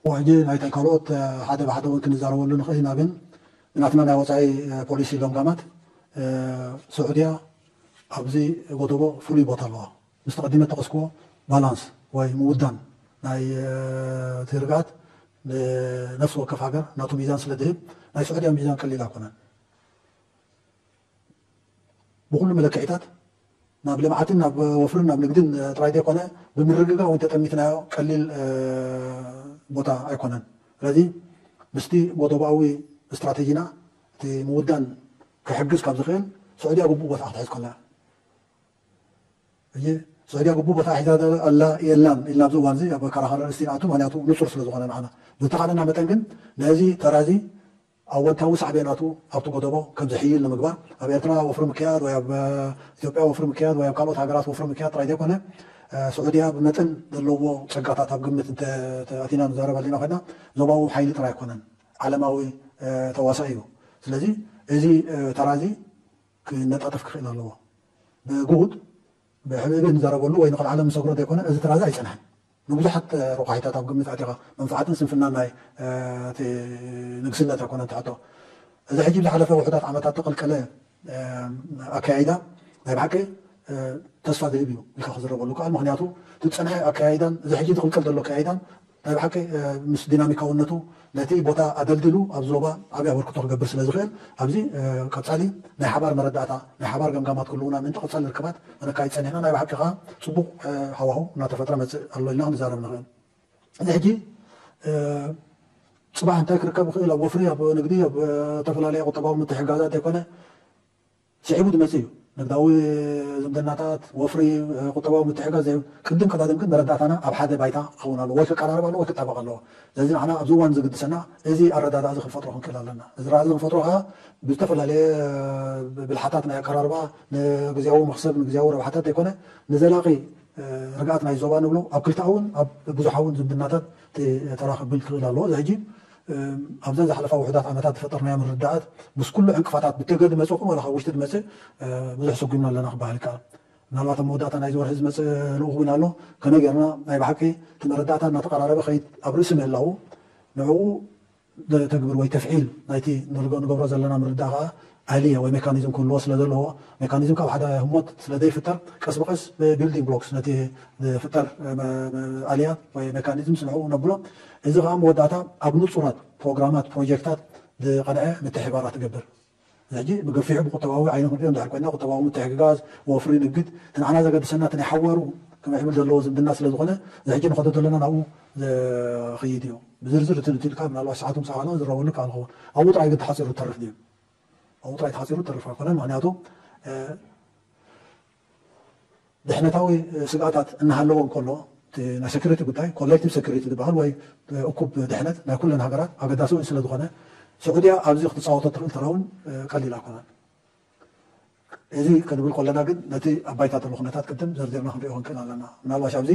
ሕጂ ናይተን ካልኦት ሓደ ብሓደ እውን ክንዛረበሉ ንኽእል ኢና። ግን ናትና ናይ ወፃኢ ፖሊሲ ገምጋማት ስዑድያ ኣብዚ ጎደቦ ፍሉይ ቦታ ኣለዋ። ምስቲ ቀዲመ ጠቐስክዎ ባላንስ ወይ ምውዳን ናይ እቲ ርግኣት ንነፍሲ ወከፍ ሃገር ናቱ ሚዛን ስለ ድህብ ናይ ስዑድያ ሚዛን ቀሊል ኣይኮነን። ብኩሉ መለክዒታት ናብ ልምዓትን ናብ ወፍርን ናብ ንግድን ጥራይ ዘይኮነ ብምርግጋእ እውን ተጠሚትናዮ ቀሊል ቦታ ኣይኮነን። ስለዚ ምስቲ ጎደቦኣዊ ስትራተጂና እቲ ምውዳን ክሕግዝ ካብ ዝኽእል ስዑድያ ግቡእ ቦታ ክትሕዝ ከላ ሕጂ ስዑድያ ግቡእ ቦታ ሒዛ ኣላ የላን ኢልና ኣብዚ እዋን እዚ ኣብ መከራኸሪ ርእሲ ንኣቱ። ምክንያቱ ንጹር ስለ ዝኾነ ንዓና ብዝተኻለና መጠን ግን ነዚ ተራዚ ኣወንታዊ ሳዕቤናቱ ኣብቲ ጎደቦ ከም ዝሕይል ንምግባር ኣብ ኤርትራ ወፍሪ ምክያድ ወይ ኣብ ኢትዮጵያ ወፍሪ ምክያድ ወይ ኣብ ካልኦት ሃገራት ወፍሪ ምክያድ ጥራይ ዘይኮነ ስዑድያ ብመጠን ዘለዎ ጸጋታት ኣብ ግምት እንተኣቲና ንዛረብ ኣሊና ኮይና ዞባዊ ሓይሊ ጥራይ ኣይኮነን፣ ዓለማዊ ተዋሳኢ እዩ። ስለዚ እዚ ተራዚ ክነጣጠፍ ክኽእል ኣለዎ። ብጉሁድ ብሕብእብእ ንዛረበሉ ወይ ንኽልዓለም ንሰግሮ ዘይኮነ እዚ ተራዚ ኣይጸንሐን። ንብዙሓት ረቋሒታት ኣብ ግምት ኣቲኻ መንፍዓትን ስንፍናን ናይ እቲ ንግስነት ኣይኮነን ትሕቶ። እዚ ሕጂ ዝሓለፈ ውሑዳት ዓመታት ተቐልቀለ ኣከያይዳ ናይ ብሓቂ ተስፋ ዝህብ እዩ ኢልካ ክዝረበሉ ከኣል። ምክንያቱ እቲ ዝጸንሐ ኣከያይዳን እዚ ሕጂ ዝቕልቀል ዘሎ ኣከያይዳን ናይ ብሓቂ ምስ ዲናሚካውነቱ ነቲ ቦታ ኣደልዲሉ ኣብ ዞባ ዓብዪ ኣበርክቶ ክገብር ስለ ዝኽእል ኣብዚ ቀጻሊ ናይ ሓባር መረዳእታ ናይ ሓባር ገምጋማት ክህልውና ምእንቲ ቀጻሊ ርክባት ነካይድ ጸኒሕና። ናይ ብሓቂ ከዓ ጽቡቕ ሃዋሁ እናተፈጥረ መጽእ ኣሎ ኢልና ክንዛረብ ንኽእል። እዚ ሕጂ ጽባሕ እንታይ ክርከብ ይኽእል ኣብ ወፍሪ ኣብ ንግዲ ኣብ ዝተፈላለየ ቁጠባዊ ምትሕጋዛት ዘይኮነ ስዒቡ ዝመጽእ እዩ። ንግዳዊ ዝምድናታት ወፍሪ ቁጠባዊ ምትሕጋዝ ቅድም ቀዳድም ግን መረዳእታና ኣብ ሓደ ባይታ ክኸውን ኣለዎ ወይ ክቀራረብ ኣለዎ ወይ ክጣበቕ ኣለዎ። ስለዚ ንዓና ኣብዚ እዋን ዝግድሰና እዚ ኣረዳዳ እዚ ክንፈጥሮ ክንክእል ኣለና። እዚ ራእዚ ክንፈጥሮ ከዓ ብዝተፈላለየ ብልሓታት ናይ ኣቀራርባ ንግዜያዊ መክሰብ ንግዜያዊ ረብሓታት ዘይኮነ ንዘላቒ ርግኣት ናይ ዞባ ንብሎ ኣብ ክልተኣውን ኣብ ብዙሓውን ዝምድናታት ተራኽብል ክኽእል ኣለዎ። እዚ ሕጂ ኣብዘን ዝሓለፋ ውሕዳት ዓመታት ዝፈጠርናዮ ምርዳኣት ምስ ኩሉ ዕንቅፋታት ብተገዲ መፅእ ኹን ዋላ ካብ ውሽጢ ዝመፅእ ብዙሕ ሰጉምና ኣለና ክበሃል ይከኣል። ምናልባት ኣብ መወዳእታ ናይዚ ወርሒ ዝመፅእ ልኡኽ እውን ኣሎ። ከመይ ጌርና ናይ ብሓቂ እቲ መረዳእታ እናተቀራረበ ከይድ ኣብ ርእሲ ምህላው ንዕኡ ተግብር ወይ ተፍዒል ናይቲ ንገብሮ ዘለና ምርዳእ ከዓ ኣሊያ ወይ ሜካኒዝም ክህልዎ ስለ ዘለዎ ሜካኒዝም ካብ ሓደ ህሞት ስለ ዘይፍጠር ቀስ ብቀስ ብቢልዲንግ ብሎክስ ነቲ ዝፍጠር ኣሊያ ወይ ሜካኒዝም ስንዕኡ ነብሎ። እዚ ከዓ መወዳእታ ኣብ ንፁራት ፕሮግራማት ፕሮጀክታት ዝቐንዐ ምትሕባራት ትገብር። ሕጂ ብገፊሑ ብቁጠባዊ ዓይነ ክንሪኦ እንድሕር ኮይና ቁጠባዊ ምትሕግጋዝ ወፍሪ ንግድ እቲ ንዓና ዘገድሰና እቲ ናይ ሓዋሩ ክምዕብል ዘለዎ ዝምድና ስለ ዝኾነ እዚ ሕጂ ንኸዶ ዘለና ናብኡ ዝኽይድ እዩ። ብዝርዝር ትንትልካ ምናልባት ሰዓቱ ምሳኻና ዝረበሉ ካብ ንኸውን ኣብኡ ጥራይ ግን ተሓፂሩ ተርፍ ድዩ? ኣብኡ ጥራይ ተሓፂሩ ተርፍ ኣይኮነን። ምክንያቱ ድሕነታዊ ስግኣታት እናሃለዎ እንከሎ ናይ ሴኩሪቲ ጉዳይ ኮሌክቲቭ ሴኩሪቲ ዝበሃል ወይ እኩብ ድሕነት ናይ ኩለን ሃገራት ኣገዳሲ እውን ስለ ዝኾነ ስዑድያ ኣብዚ ክትፃወቶ ትኽእል ተራ እውን ቀሊል ኣይኮነን። እዚ ክንብል ከለና ግን ነቲ ኣብ ባይታ ዘሎ ኩነታት ቅድም ዘርዚርና ክንሪኦ ክንክእል ኣለና። ምናልባሽ ኣብዚ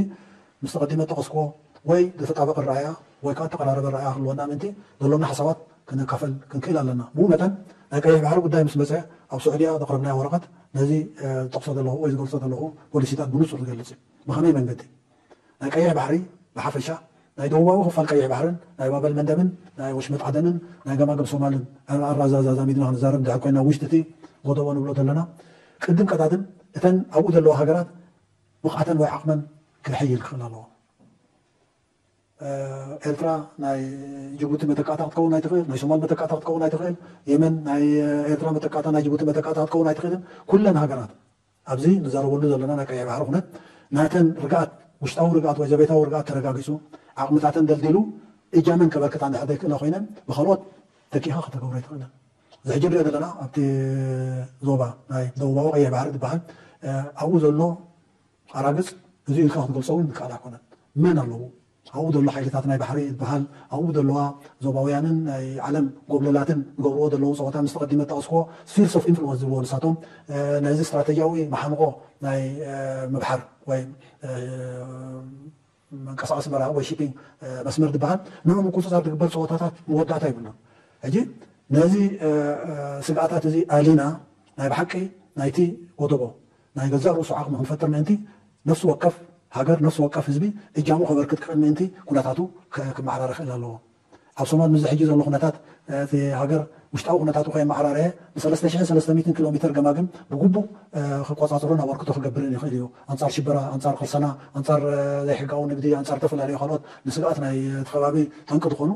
ምስ ተቐዲመ ጠቐስክዎ ወይ ዝተጣበቀ ረኣያ ወይ ከዓ እተቀራረበ ረኣያ ክህልወና ምእንቲ ዘሎና ሓሳባት ክነካፈል ክንክእል ኣለና። ብኡ መጠን ናይ ቀይሕ ባሕሪ ጉዳይ ምስ መፀ ኣብ ስዑድያ ዘቕረብናዮ ወረቐት ነዚ ዝጠቕሶ ዘለኹ ወይ ዝገልፆ ዘለኹ ፖሊሲታት ብንፁር ዝገልፅ እዩ። ብኸመይ መንገዲ ናይ ቀይሕ ባሕሪ ብሓፈሻ ናይ ደቡባዊ ክፋል ቀይሕ ባሕርን ናይ ባበል መንደብን ናይ ወሽመጥ ዓደንን ናይ ገማግም ሶማልን ኣራዛዛዛሚድና ክንዛረብ ድሕር ኮይና ውሽጢ እቲ ጎደቦ ንብሎ ዘለና ቅድም ቀዳድም እተን ኣብኡ ዘለዋ ሃገራት ብቕዓተን ወይ ዓቕመን ክሕይል ክኽእል ኣለዎ። ኤርትራ ናይ ጅቡቲ መተካእታ ክትከውን ኣይትኽእል፣ ናይ ሶማል መተካእታ ክትከውን ኣይትኽእል፣ የመን ናይ ኤርትራ መተካእታ ናይ ጅቡቲ መተካእታ ክትከውን ኣይትኽእልን። ኩለን ሃገራት ኣብዚ ንዛረበሉ ዘለና ናይ ቀይሕ ባሕሪ ኩነት ናተን ርግኣት ውሽጣዊ ርግኣት ወይ ዘቤታዊ ርግኣት ተረጋጊጹ ዓቕምታተን ደልዲሉ እጃመን ከበርክታ እንድሕር ዘይክእላ ኮይነን ብኻልኦት ተኪኻ ከተገብሮ ኣይትኽእልን። እዚ ሕጂ ንሪኦ ዘለና ኣብቲ ዞባ ናይ ደቡባዊ ቀይሕ ባሕሪ ዝበሃል ኣብኡ ዘሎ ኣራግጽ እዚ ኢልካ ክትገልጾ እውን ዝከኣል ኣይኮነን። መን ኣለዉ ኣብኡ ዘሎ ሓይልታት ናይ ባሕሪ ዝበሃል ኣብኡ ዘለዋ ዞባውያንን ናይ ዓለም ጎብለላትን ዝገብርዎ ዘለዉ ፀወታ ምስ ተቐዲመ ጠቐስክዎ ስፊርስ ኦፍ ኢንፍሉወንስ ዝብልዎ ንሳቶም ነዚ ስትራተጂያዊ መሓንቆ ናይ ምብሓር ወይ መንቀሳቐሲ መርሃ ወይ ሺፒንግ መስመር ዝበሃል ንኡ ምቁፅፃር ዝግበር ፀወታታት መወዳእታ ይብሉን። ሕጂ ነዚ ስግኣታት እዚ ኣሊና ናይ ብሓቂ ናይቲ ጎደቦ ናይ ገዛእ ርእሱ ዓቕሚ ክንፈጥር ምእንቲ ነፍሲ ወከፍ ሃገር ነፍሲ ወከፍ ህዝቢ እጃሙ ከበርክት ክኽእል ምእንቲ ኩነታቱ ክመሓራረ ክእል ኣለዎ። ኣብ ሶማል ምዚ ሕጂ ዘሎ ኩነታት እቲ ሃገር ውሽጣዊ ኩነታቱ ከየመሓራረየ ብ3,300 ኪሎ ሜትር ገማግም ብግቡእ ክቆፃፀሮን ኣበርክቶ ክገብርን ይኽእል እዩ። ኣንፃር ሽበራ፣ ኣንፃር ቅርሰና፣ ኣንፃር ዘይሕጋዊ ንግዲ፣ ኣንፃር ዝተፈላለዩ ካልኦት ንስግኣት ናይ እቲ ከባቢ ጠንቂ ዝኾኑ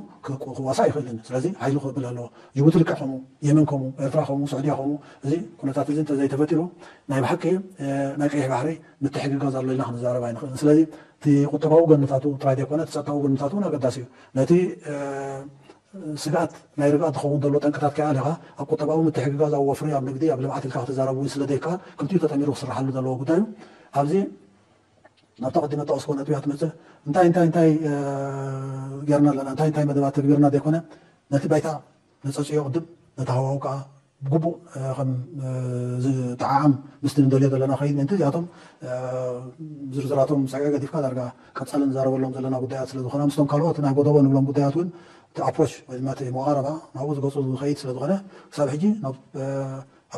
ክዋሳእ ይኽእልን። ስለዚ ሓይሉ ክብል ኣለዎ። ጅቡቲ ልክዕ ከምኡ፣ የመን ከምኡ፣ ኤርትራ ከምኡ፣ ስዑድያ ከምኡ። እዚ ኩነታት እዚ እንተዘይተፈጢሩ ናይ ብሓቂ ናይ ቀይሕ ባሕሪ ምትሕግጋዝ ኣሎ ኢልና ክንዛረብ ኣይንኽእልን። ስለዚ እቲ ቁጠባዊ ጎንታቱ ጥራይ ዘይኮነ እቲ ጸጥታዊ ጎንታቱ እውን ኣገዳሲ እዩ። ነቲ ስግኣት ናይ ርግኣት ዝኸውን ዘሎ ጠንቅታት ከይኣሊኻ ኣብ ቁጠባዊ ምትሕግጋዝ፣ ኣብ ወፍሪ፣ ኣብ ንግዲ፣ ኣብ ልምዓት ኢልካ ክትዛረብ እውን ስለ ዘይከኣል ክልቲኡ ተጠሚሩ ክስርሓሉ ዘለዎ ጉዳይ እዩ። ኣብዚ ናብታ ቅድመ ጠቐስኮ ነጥብያ ትመጽእ እንታይ እንታይ እንታይ ጌርና ኣለና፣ እንታይ እንታይ መደባት ተግቢርና ዘይኮነ ነቲ ባይታ ነጸጽዮ ቅድም ነቲ ሃዋው ከዓ ብግቡእ ከም ዝጠዓዓም ምስቲ ንደልዮ ዘለና ኸይድ ምእንቲ እዚኣቶም ዝርዝራቶም ሳቂያ ገዲፍካ ዳርጋ ቀጻሊ ንዛረበሎም ዘለና ጉዳያት ስለ ዝኾነ ምስቶም ካልኦት ናይ ጎደቦ ንብሎም ጉዳያት እውን እቲ ኣፕሮች ወይ ድማ እቲ መቃረባ ናብኡ ዝገጹ ዝኸይድ ስለ ዝኾነ ክሳብ ሕጂ ኣብ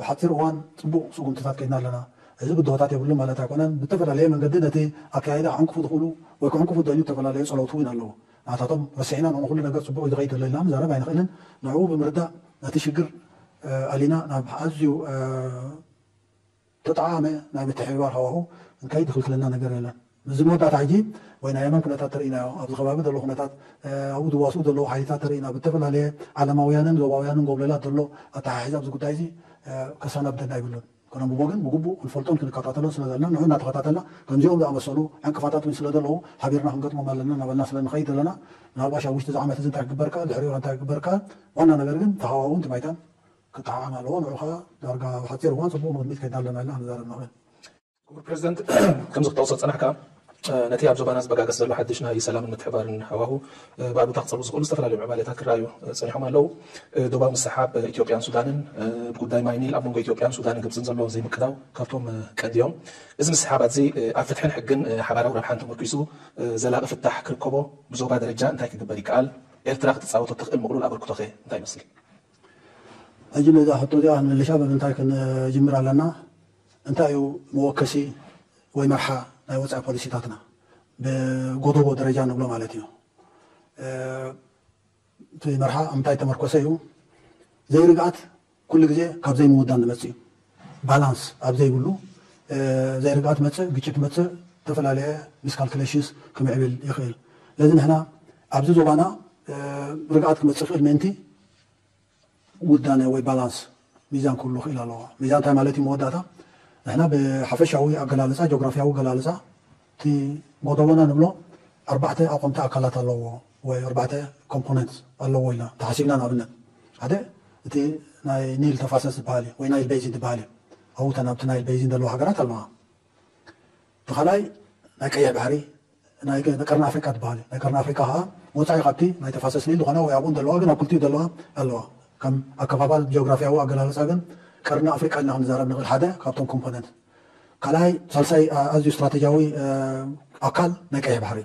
ሓፂር እዋን ፅቡቅ ስጉምትታት ከይድና ኣለና። እዚ ብድሆታት የብሉ ማለት ኣይኮነን። ብተፈላለየ መንገዲ ነቲ ኣካያይዳ ክዕንቅፉ ዝኽእሉ ወይ ክዕንቅፉ ዝደልዩ ዝተፈላለዩ ፀለውቲ እውን ኣለዉ። ናታቶም ረሲዕና ንኹሉ ነገር ፅቡቅ እዩ ዝኸይድ ዘሎ ኢልና ምዛረብ ኣይንኽእልን። ንዕኡ ብምርዳእ ነቲ ሽግር ኣሊና ናብ ኣዝዩ ተጠዓመ ናይ ምትሕብባር ሃዋሁ እንታይ ዝኽልክለና ነገር የለን። እዚ መወዳእታ ሕጂ ወይ ናይ የመን ኩነታት ተርእናዮ ኣብዚ ከባቢ ዘሎ ኩነታት ኣብኡ ዝዋስኡ ዘለዉ ሓይልታት ተርእና ብተፈላለየ ዓለማውያንን ዞባውያንን ጎብለላት ዘሎ ኣተሓሒዛ ኣብዚ ጉዳይ እዚ ከሳናብደና ይብሉን። ከነንብቦ ግን ብግቡእ ክንፈልጦን ክንከታተሎን ስለ ዘለና ንዑ እናተኸታተልና ከምዚኦም ዝኣመሰሉ ዕንቅፋታት እውን ስለ ዘለዉ ሓቢርና ክንገጥሞም ኣለና እናበልና ስለ ንኸይድ ዘለና ምናልባሽ ኣብ ውሽጢ እዚ ዓመት እዚ እንታይ ክግበር ከኣል ድሕሪኡ እንታይ ክግበር ከኣል ዋና ነገር ግን ተሃዋውን ትማይታን ክጠዓዓም ኣለዎ። ንዑ ከዓ ዳርጋ ኣብ ሓፂር እዋን ፅቡቅ ንቅድሚት ከይዳ ኣለና ኢልና ክንዛረብ ንኽእል። ክቡር ፕሬዚደንት፣ ከምዚ ክትጠቕሶ ዝፀናሕካ ነቲ ኣብ ዞባና ዝበጋገስ ዘሎ ሓድሽ ናይ ሰላምን ምትሕባርን ሃዋሁ ብኣሉታ ክፀልዉ ዝኽእሉ ዝተፈላለዩ ምዕባሌታት ክረኣዩ ፀኒሖም ኣለዉ። ዶባዊ ምስሓብ ኢትዮጵያን ሱዳንን ብጉዳይ ማይ ኒል ኣብ መንጎ ኢትዮጵያን ሱዳንን ግብፅን ዘሎ ዘይምቅዳው ካብቶም ቀንዲ እዮም። እዚ ምስሓባት እዚ ኣብ ፍትሕን ሕግን ሓባራዊ ረብሓን ተመርኪሱ ዘላቒ ፍታሕ ክርከቦ ብዞባ ደረጃ እንታይ ክግበር ይከኣል? ኤርትራ ክትፃወቶ ትኽእል ምቕሉል ኣበርክቶኸ እንታይ ይመስል? ሕጂ ነዛ ሕቶ እዚኣ ክንምልሻ ብምንታይ ክንጅምር ኣለና? እንታይ እዩ መወከሲ ወይ መርሓ ናይ ወፃኢ ፖሊሲታትና ብጎደቦ ደረጃ ንብሎ ማለት እዩ። እቲ መርሓ ኣብ ምንታይ ተመርኮሰ እዩ? ዘይርግኣት ኩሉ ግዜ ካብ ዘይምውዳን ዝመፅእ እዩ። ባላንስ ኣብ ዘይብሉ ዘይርግኣት መፅእ፣ ግጭት መፅእ፣ ዝተፈላለየ ሚስካልኩሌሽንስ ክምዕብል ይኽእል። ስለዚ ንሕና ኣብዚ ዞባና ርግኣት ክመፅእ ይኽእል ምእንቲ ውዳነ ወይ ባላንስ ሚዛን ክህሉ ክእል ኣለዎ። ሚዛን እንታይ ማለት እዩ? መወዳእታ ንሕና ብሓፈሻዊ ኣገላልፃ፣ ጂኦግራፊያዊ ኣገላልፃ እቲ ጎደቦና ንብሎ ኣርባዕተ ኣቆምቲ ኣካላት ኣለዎ ወይ ኣርባዕተ ኮምፖነንት ኣለዎ ኢልና ተሓሲብና ንኣብነት ሓደ እቲ ናይ ኒል ተፋሰስ ዝበሃል እዩ ወይ ናይል ቤዚን ዝበሃል እዩ። ኣብኡ ተን ኣብቲ ናይል ቤዚን ዘለዋ ሃገራት ኣለዋ። እቲ ካልኣይ ናይ ቀይሕ ባሕሪ ናይ ቀርኒ ኣፍሪቃ ትበሃል እዩ። ናይ ቀርኒ ኣፍሪቃ ከዓ ወፃኢ ካብቲ ናይ ተፋሰስ ኒል ዝኾነ ወይ ኣብኡ ዘለዋ ግን ኣብ ክልቲኡ ዘለዋ ኣለዋ። ከም ኣከፋፋል ጂኦግራፊያዊ ኣገላልፃ ግን ቀርኒ ኣፍሪቃ ኢልና ክንዛረብ ንኽእል ሓደ ካብቶም ኮምፖነንት። ካልኣይ ሳልሳይ ኣዝዩ ስትራቴጂያዊ ኣካል ናይ ቀይሕ ባሕሪ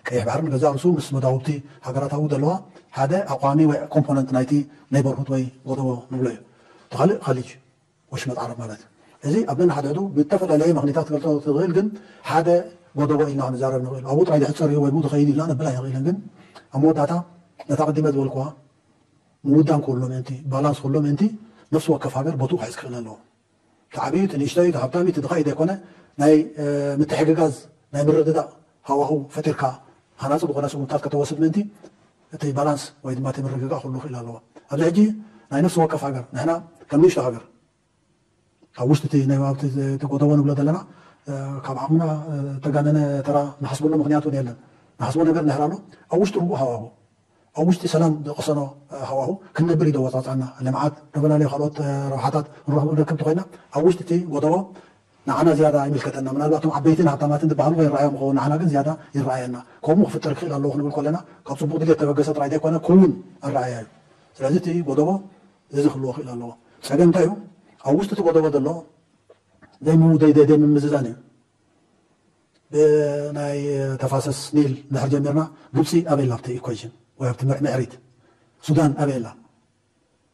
ቀይሕ ባሕሪ ንገዛ ርእሱ ምስ መዳውብቲ ሃገራት ኣብኡ ዘለዋ ሓደ ኣቋሚ ወይ ኮምፖነንት ናይቲ ኔይበርሁድ ወይ ጎደቦ ንብሎ እዩ። እቲ ካልእ ኸሊጅ ወሽመጥ ዓረብ ማለት እዩ። እዚ ኣብ ነንሓድሕዱ ብተፈላለየ ምኽኒታት ክገልጾ ትኽእል ግን ሓደ ጎደቦ ኢልና ክንዛረብ ንኽእል። ኣብኡ ጥራይ ዝሕጸር እዩ ወይ ብኡ ዝኸይድ ኢልና ነብል ኣይንኽእልን ግን ኣብ መወዳእታ ነታ ቅዲመ ዝበልኩዋ ምውዳን ክህሉ ምእንቲ ባላንስ ክህሉ ምእንቲ ነፍሲ ወከፍ ሃገር ቦትኡ ክሕዝ ክኽእል ኣለዎ። እቲ ዓብዩ እቲ ንእሽተዩ እቲ ሃብታሚ እቲ ድኻዩ ዘይኮነ ናይ ምትሕግጋዝ ናይ ምርድዳእ ሃዋሁ ፈጢርካ ሃናፂ ዝኾነ ስጉምታት ከተወስድ ምእንቲ እቲ ባላንስ ወይ ድማ እቲ ምርግጋእ ክህሉ ክእል ኣለዎ። ኣብዚ ሕጂ ናይ ነፍሲ ወከፍ ሃገር ንሕና ከም ንእሽቶ ሃገር ኣብ ውሽጢ እቲ ናይ ኣብቲ እቲ ጎደቦ ንብሎ ዘለና ካብ ዓቕምና ተጋነነ ተራ ንሓስበሉ ምክንያት እውን የለን። ንሓስቦ ነገር ንሕር ኣሎ ኣብ ውሽጢ ርጉእ ሃዋሁ ኣብ ውሽጢ ሰላም ዝቀሰኖ ሃዋሁ ክንነብር እዩ ዘወፃፅኣና። ልምዓት፣ ዝተፈላለዩ ካልኦት ረብሓታት ንረክብ ተኮይና ኣብ ውሽጢ እቲ ጎደቦ ንዓና ዝያዳ ይምልከተና። ምናልባት እቶም ዓበይትን ሃብታማትን ዝበሃሉ ከይረኣዮም ይኸውን፣ ንዓና ግን ዝያዳ ይረኣየና። ከምኡ ክፍጠር ክኽእል ኣለዎ ክንብል ከለና ካብ ፅቡቅ ድሌት ተበገሰ ጥራይ ዘይኮነ ክውን ኣረኣያ እዩ። ስለዚ እቲ ጎደቦ እዚ ክህልዎ ክእል ኣለዎ። ፀገም እንታይ እዩ? ኣብ ውሽጢ እቲ ጎደቦ ዘሎ ዘይምምዝዛን እዩ። ብናይ ተፋሰስ ኒል እንድሕር ጀሚርና ግብፂ ኣበይ ኣላ ኣብቲ ኢኳሽን ወይ ኣብቲ ምዕሪት? ሱዳን ኣበይ ኣላ?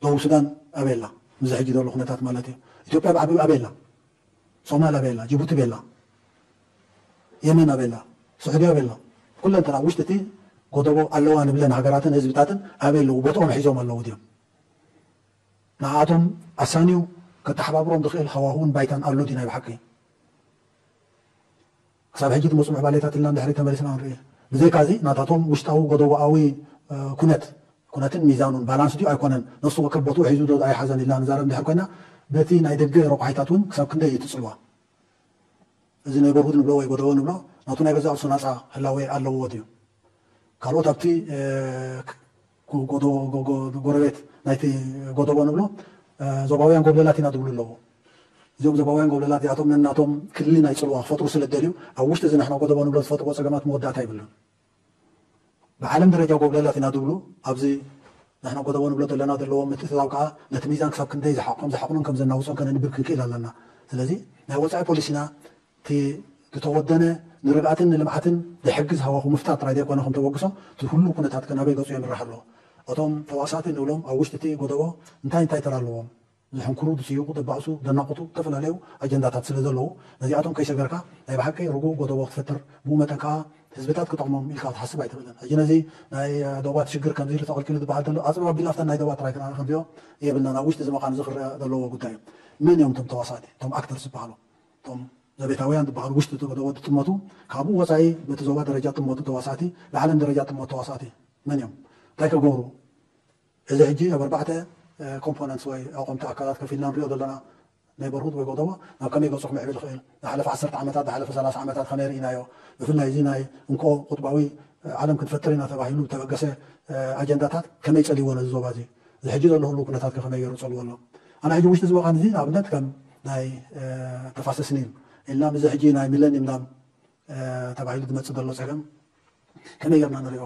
ደቡብ ሱዳን ኣበይ ኣላ? ምዚ ሕጂ ዘሎ ኩነታት ማለት እዩ። ኢትዮጵያ ብዓቢኡ ኣበይ ኣላ? ሶማል ኣበይ ኣላ? ጅቡቲ ኣበይ ኣላ? የመን ኣበይ ኣላ? ስዑዲ ኣበይ ኣሎ? ኩለን ተን ኣብ ውሽጢ እቲ ጎደቦ ኣለዋ ንብለን ሃገራትን ህዝብታትን ኣበይ ኣለዉ? ቦትኦም ሒዞም ኣለዉ ድዮም? ንኣቶም ኣሳንዩ ከተሓባብሮም ዝኽእል ሃዋህውን ባይታን ኣሎ ድዩ ናይ ብሓቂ? ክሳብ ሕጂ ዝመፁ ምዕባሌታት ኢልና እንድሕሪ ተመሊስና ንርኢ። ብዘይካዚ ናታቶም ውሽጣዊ ጎደቦኣዊ ኩነት ኩነትን ሚዛኑን ባላንስ ድዩ ኣይኮነን፣ ነሱ ወከል ቦትኡ ሒዙ ዶ ኣይሓዘን ኢልና ንዛረብ እንድሕር ኮይና፣ በቲ ናይ ደገ ረቋሒታት እውን ክሳብ ክንደይ እዩ እቲ ፅልዋ? እዚ ኔበርሁድ ንብሎ ወይ ጎደቦ ንብሎ ናቱ ናይ ገዛእ ርእሱ ናፃ ህላዌ ኣለዎ ድዩ? ካልኦት ኣብቲ ጎረቤት ናይቲ ጎደቦ ንብሎ ዞባውያን ጎብለላት ኢና ዝብሉ ኣለዉ። እዚኦም ዞባውያን ጎብለላት እዚኣቶም ነናቶም ክሊ ናይ ፅልዋ ክፈጥሩ ስለ ደልዩ ኣብ ውሽጢ እዚ ንሕና ጎደቦ ንብሎ ዝፈጥርዎ ፀገማት መወዳእታ ይብሉን። ብዓለም ደረጃ ጎብለላት ኢና ዝብሉ ኣብዚ ንሕና ጎደቦ ንብሎ ዘለና ዘለዎ ምትእትታው ከዓ ነቲ ሚዛን ክሳብ ክንደይ ዝሓቆም ዝሓቁኖን ከም ዘናውፆን ከነንብብ ክንክእል ኣለና። ስለዚ ናይ ወፃኢ ፖሊሲና እቲ ዝተወደነ ንርግኣትን ንልምዓትን ዝሕግዝ ሃዋኹ ምፍጣር ጥራይ ዘይኮነ ከም ተበግሶ እቲ ኩሉ ኩነታት ከናበይ ገፁ የምራሕ ኣሎ። እቶም ተዋሳእቲ ንብሎም ኣብ ውሽጢ እቲ ጎደቦ እንታይ እንታይ ተራ ኣለዎም? ዝሕንክሩ፣ ዝስይቑ፣ ዘባእሱ፣ ዘናቑቱ ዝተፈላለዩ ኣጀንዳታት ስለ ዘለዉ ነዚኣቶም ከይሰገርካ ናይ ብሓቂ ርጉእ ጎደቦ ክትፈጥር ብኡ መጠን ከዓ ህዝብታት ክጠቕሞም ኢልካ ክትሓስብ ኣይትኽእልን። ሕጂ ነዚ ናይ ዶባት ሽግር ከምዚ ኢሉ ተቐልቂሉ ዝበሃል ዘሎ ኣፅብ ኣቢልና ኣብተን ናይ ዶባት ጥራይ ክንርኢ ክንሪኦ የብልናን። ኣብ ውሽጢ እዚ መቓን እዚ ክረአ ዘለዎ ጉዳይ እዩ። መን እዮም እቶም ተዋሳእቲ እቶም ኣክተርስ ዝበሃሉ? እቶም ዘቤታውያን ዝበሃሉ ውሽጢ እቲ ጎደቦ ዝጥመቱ ካብኡ ወፃኢ በቲ ዞባ ደረጃ ጥመቱ ተዋሳእቲ ብዓለም ደረጃ ጥመቱ ተዋሳእቲ መን እዮም? እንታይ ከገብሩ? እዚ ሕጂ ኣብ ኣርባዕተ ኮምፖነንትስ ወይ ኣቆምቲ ኣካላት ከፊልና ንሪኦ ዘለና ናይ በርሁት ወይ ጎደቦ ናብ ከመይ ገፁ ክምዕብል ይኽእል? ዝሓለፈ ዓሰርተ ዓመታት ዝሓለፈ ሰላሳ ዓመታት ከመይ ርኢናዮ? ብፍላይ እዚ ናይ እንኮ ቁጥባዊ ዓለም ክንፈጥር ኢና ተባሂሉ ዝተበገሰ ኣጀንዳታት ከመይ ፀልዎ ነዚ ዞባ እዚ? እዚ ሕጂ ዘሎ ህሉ ኩነታት ከመይ ገይሩ ፀልዎ ኣሎ? ኣነ ሕጂ ውሽጢ እዚ መቓን እዚ ንኣብነት ከም ናይ ተፋሰስ ኒል ኢልና ምዚ ሕጂ ናይ ሚለኒየም ዳም ተባሂሉ ዝመፅእ ዘሎ ፀገም ከመይ ጌርና ንሪኦ?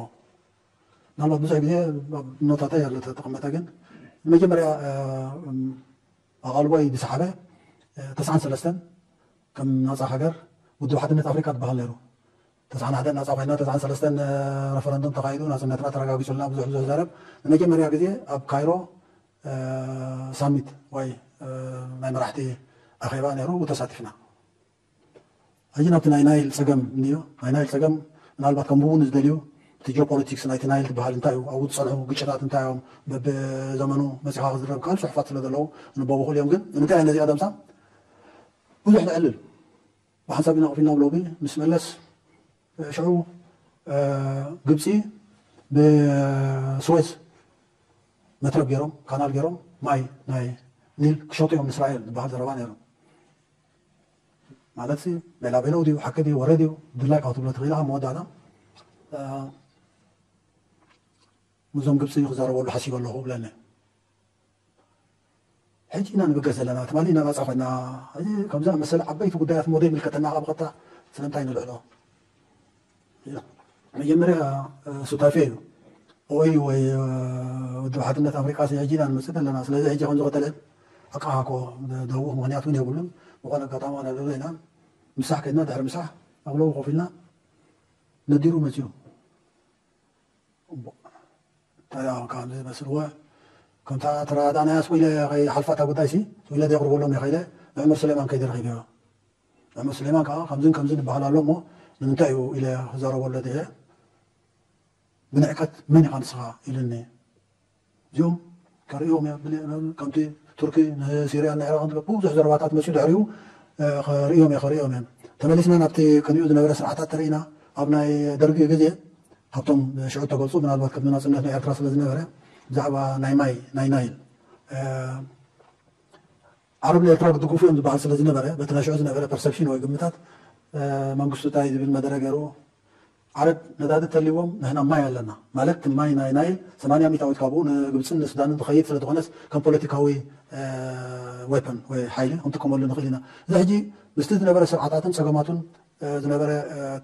ምናልባት ብዙሕ ግዜ ኣብ ኖታተይ ኣሎ ተቐመጠ፣ ግን ንመጀመርያ ኣቓልቦይ ዝሰሓበ ተስዓን ሰለስተን ከም ናፃ ሃገር ውድብ ሓድነት ኣፍሪካ ዝበሃል ነይሩ። ተስዓን ሓደን ናፃ ኮይና ተስዓን ሰለስተን ረፈረንዱም ተኻይዱ ናፅነትና ተረጋጊፁልና ብዙሕ ብዙሕ ዘረብ ንመጀመርያ ግዜ ኣብ ካይሮ ሳሚት ወይ ናይ መራሕቲ ኣኼባ ነይሩ ተሳቲፍና። ሕጂ ናብቲ ናይ ናይል ፀገም እንዮ ናይ ናይል ፀገም ምናልባት ከንብቡ ንዝደልዩ እቲ ጂኦፖለቲክስ ናይቲ ናይል ዝበሃል እንታይ እዩ ኣብኡ ዝፀንሑ ግጭታት እንታይ እዮም በብዘመኑ መፂኻ ክዝረብ ካልእ ፅሑፋት ስለ ዘለዉ ንበቡ ክእል እዮም። ግን ንምንታይ እየ ነዚኣ ደምሳ ብዙሕ ተዕልል ብሓንሳብ ኢና ኮፍ ኢልና ኣብ ሎቢ ምስ መለስ ሽዑ ግብፂ ብስዌዝ መትረብ ገይሮም ካናል ገይሮም ማይ ናይ ኒል ክሸጡ እዮም ንእስራኤል ዝበሃል ዘረባ ነይሩ። ማለት ሲ ቤላ ቤለው ድዩ ሓቂ ድዩ ወረ ድዩ ድላይ ካብ ትብሎ ትኽእል ኢኻ መወዳእታ ምስዞም ግብፂ ክዛረበሉ ሓሲበ ኣለኹ ብለኒ። ሕጂ ኢና ንብገስ ዘለና ትማሊ ኢና ናፃ ኮይና። ሕጂ ከምዚ መሰለ ዓበይቲ ጉዳያት ሞደ ይምልከተና ካብ ቀጥታ ስለምንታይ ንልዕሎ? መጀመርያ ሱታፌ እዩ ኦይ ወይ ውድብ ሓድነት ኣፍሪቃ ሕጂ ኢና ንመፅእ ዘለና። ስለዚ ሕጂ ከም ዝቐተለ ኣቃሃኮ ደውኽ ምክንያት እውን የብሉን። ዝኾነ ኣጋጣሚ ክነልዕሎ ኢና። ምሳሕ ከድና ድሕሪ ምሳሕ ኣብ ለው ኮፍ ኢልና ነዲሩ መፅኡ። እንታይ ከምዚ ዝመስልዎ ከምታ ተረዳእናያ ስኢለ ከይሓልፋ እታ ጉዳይ ሲ ስኢለ ዘየቕርበሎም እየ ከይለ ንዕምር ስሌማን ከይደ ረኺበዮ። ንዕምር ስሌማን ከዓ ከምዝን ከምዝን ይበሃል ኣሎ እሞ ንምንታይ እዩ ኢለ ክዛረበሉ ድየ ብንዕቀት መን ኢኻ ንስኻ ኢሉኒ። እዚኦም ከርእዮም እየ ብልዕሎም ከምቲ ቱርኪ ንሲርያን ንዕራቕን ዝገቡ ብዙሕ ዘረባታት መፅኡ ድሕሪኡ ከርእዮም እየ ከርእዮም እዮም። ተመሊስና ናብቲ ቅንኡ ዝነበረ ስርዓታት ተርእና ኣብ ናይ ደርጊ ግዜ ካብቶም ሽዑ ተገልፁ ምናልባት ከም ናፅነት ናይ ኤርትራ ስለ ዝነበረ ብዛዕባ ናይ ማይ ናይ ናይል ዓረብ ንኤርትራ ክድግፉ እዮም ዝበሃል ስለ ዝነበረ በቲ ናይ ሽዑ ዝነበረ ፐርሰፕሽን ወይ ግምታት መንግስቱ እንታይ ዝብል መደረ ገይሩ ዓረብ ነዳዲ ተልዎም ንሕና ማይ ኣለና ማለት ማይ ናይ ናይ ሰማንያ ሚታዊት ካብኡ ንግብፅን ንሱዳንን ዝኸይድ ስለ ዝኾነስ ከም ፖለቲካዊ ዌፐን ወይ ሓይሊ ክንጥቀመሉ ንኽእል ኢና። እዚ ሕጂ ምስቲ ዝነበረ ስርዓታትን ፀገማቱን ዝነበረ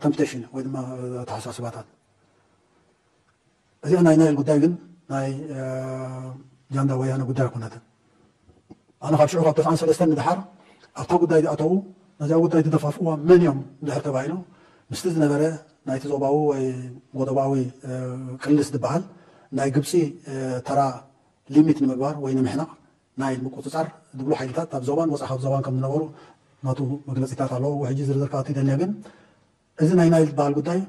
ተምፕቴሽን ወይ ድማ ኣተሓሳስባታት እዚኣ ናይ ናይል ጉዳይ ግን ናይ ጃንዳ ወያነ ጉዳይ ኣይኮነትን። ኣነ ካብ ሽዑ ካብ ተስዓን ሰለስተን ንድሓር ኣብታ ጉዳይ ዝኣተዉ ነዚኣ ጉዳይ ዝደፋፍእዋ መን እዮም እንድሕር ተባሂሉ ምስቲ ዝነበረ ናይቲ ዞባዊ ወይ ጎደባዊ ቅልስ ዝበሃል ናይ ግብፂ ተራ ሊሚት ንምግባር ወይ ንምሕናቕ ናይል ምቁፅፃር ዝብሉ ሓይልታት ኣብ ዞባን ወፃ ካብ ዞባን ከም ዝነበሩ ናቱ መግለፂታት ኣለዎ። ሕጂ ዝርዝር ክኣቱ ይደልየ ግን እዚ ናይ ናይል ዝበሃል ጉዳይ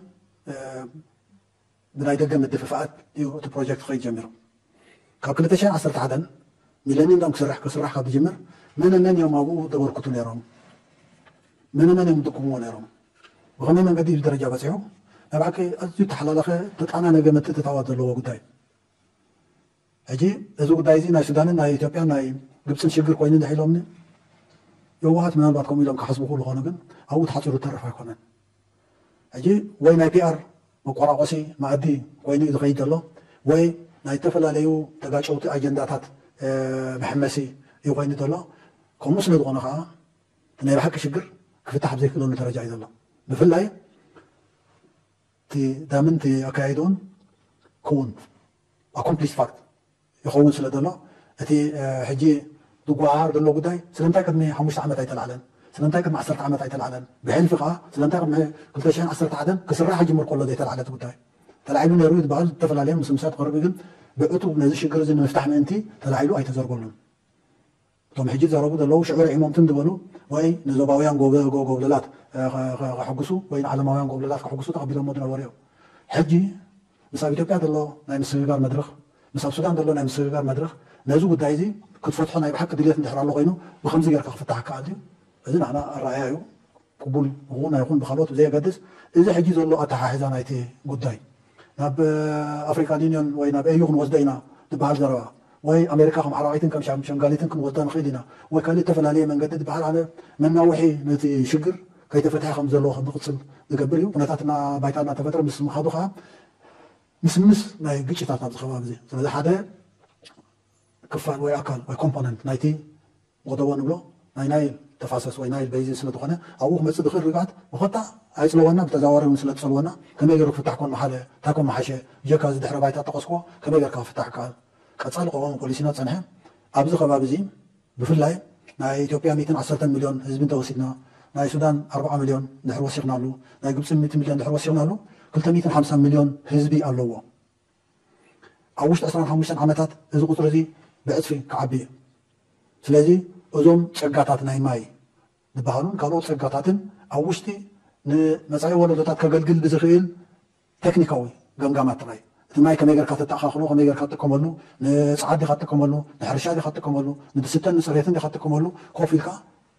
ብናይ ደገ ምድፍፋኣት እዩ እቲ ፕሮጀክት ክኸይድ ጀሚሩ። ካብ ክልተ ሽሕን ዓሰርተ ሓደን ሚለኒየም ዳም ክስራሕ ክስራሕ ካብ ዝጅምር መነመን እዮም ኣብኡ ዘበርክቱ ነይሮም? መነመን እዮም ዝድግምዎ ነይሮም? ብኸመይ መንገዲ እዩ ደረጃ በፂሑ? ናይ ብሓቂ ኣዝዩ ተሓላለኸ ተጣናነገ ምትእትታዋት ዘለዎ ጉዳይ። ሕጂ እዚ ጉዳይ እዚ ናይ ሱዳንን ናይ ኢትዮጵያን ናይ ግብፅን ሽግር ኮይኑ እንድሕር ኢሎምኒ የዋሃት ምናልባት ከምኡ ኢሎም ክሓስቡ ክእሉ ኾኑ፣ ግን ኣብኡ ተሓፂሩ ተርፍ ኣይኮነን። ሕጂ ወይ ናይ ፒኣር መቆራቆሲ መኣዲ ኮይኑ እዩ ዝኸይድ ዘሎ፣ ወይ ናይ ዝተፈላለዩ ተጋጨውቲ ኣጀንዳታት መሐመሲ እዩ ኮይኑ ዘሎ። ከምኡ ስለ ዝኾነ ከዓ ናይ ብሓቂ ሽግር ክፍታሕ ኣብ ዘይክእለሉ ደረጃ እዩ ዘሎ። ብፍላይ እቲ ዳምን እቲ ኣካያይድኡን ክውን ኣኮምፕሊስ ፋክት ይኸውን ስለ ዘሎ፣ እቲ ሕጂ ዝጓሃር ዘሎ ጉዳይ ስለምንታይ ቅድሚ ሓሙሽተ ዓመት ኣይተላዕለን? ስለምንታይ ቅድሚ ዓሰርተ ዓመት ኣይተላዕለን? ብሕልፊ ከዓ ስለምንታይ ቅድሚ ክልተ ሽሕን ዓሰርተ ሓደን ክስራሕ ጅምር ከሎ ዘይተላዕለ እቲ ጉዳይ? ተላዒሉ ነይሩ ዝበሃል ዝተፈላለየ ምስምሳት ክቐርብ፣ ግን ብዕቱብ ነዚ ሽግር እዚ ንምፍታሕ ምእንቲ ተላዒሉ ኣይተዘርገሉን። እቶም ሕጂ ዘረቡ ዘለዉ ሽዑ ርዒሞም ትም ዝበሉ ወይ ንዞባውያን ጎብለላት ከሕጉሱ ወይ ንዓለማውያን ጎብለላት ከሕጉሱ ተቐቢሎሞ ዝነበሩ እዮም። ሕጂ ምስ ኣብ ኢትዮጵያ ዘሎ ናይ ምስግጋር መድረኽ፣ ምስ ኣብ ሱዳን ዘሎ ናይ ምስግጋር መድረኽ ነዚ ጉዳይ እዚ ክትፈትሖ ናይ ብሓቂ ድልየት እንድሕር ኣሎ ኮይኑ ብከምዚ ጌርካ ክፍታሕ ይከኣል ድዩ? እዚ ንዓና ኣረኣእያ እዩ። ቅቡል ይኹን ኣይኹን ብካልኦት ብዘየገድስ፣ እዚ ሕጂ ዘሎ ኣተሓሕዛ ናይቲ ጉዳይ ናብ ኣፍሪካን ዩኒዮን ወይ ናብ ኤዩ ክንወስዶ ኢና ዝበሃል ዘረባ፣ ወይ ኣሜሪካ ከም ዓራቒትን ከም ሸምጋሊትን ክንወስዳ ንኽእል ኢና፣ ወይ ካልእ እተፈላለየ መንገዲ ዝበሃል፣ ኣነ መናውሒ ነቲ ሽግር ከይተፈትሐ ከም ዘለዎ ከም ዝቕፅል ዝገብር እዩ። ኩነታትና ባይታ እናተፈጥረ ምስ ምኻዱ ከዓ ምስምስ ናይ ግጭታት ኣብዚ ከባቢ እዚ። ስለዚ ሓደ ክፋል ወይ ኣካል ወይ ኮምፖነንት ናይቲ ጎደቦ ንብሎ ናይ ናይል ተፋሰስ ወይ ናይል በይዚን ስለ ዝኾነ ኣብኡ ክመፅእ ዝኽእል ርግኣት ብኾታ ኣይፅለወና፣ ብተዛዋሪ እውን ስለ ዝፀልወና ከመይ ገይሩ ክፍታሕ ኮን መሓለ እንታይ ኮን መሓሸ ብጀካ እዚ ድሕረ ባይታ ጠቐስክዎ ከመይ ጌርካ ክፍታሕ ይከኣል? ቀፃሊ ቀዋሚ ፖሊሲና ዝፀንሐ ኣብዚ ከባቢ እዚ ብፍላይ ናይ ኢትዮጵያ ሚእትን ዓሰርተን ሚልዮን ህዝቢ እንተወሲድና ናይ ሱዳን ኣርብዓ ሚልዮን ድሕር ወሲኽናሉ ናይ ግብፂ ሚእቲ ሚልዮን ድሕር ወሲኽናሉ ክልተ ሚእትን ሓምሳን ሚልዮን ህዝቢ ኣለዎ። ኣብ ውሽጢ ዕስራን ሓሙሽተን ዓመታት እዚ ቁፅሪ እዚ ብዕፅፊ ክዓቢ እዩ። ስለዚ እዞም ፀጋታት ናይ ማይ ዝበሃሉን ካልኦት ፀጋታትን ኣብ ውሽጢ ንመፃኢ ወለዶታት ከገልግል ብዝኽእል ቴክኒካዊ ገምጋማት ጥራይ፣ እቲ ማይ ከመይ ጌርካ ተተኣኻኽሎ፣ ከመይ ጌርካ ትጥቀመሉ፣ ንፀዓት ዲኻ ትጥቀመሉ፣ ንሕርሻ ዲኻ ትጥቀመሉ፣ ንድስተን ንፅሬትን ዲኻ ትጥቀመሉ፣ ኮፍ ኢልካ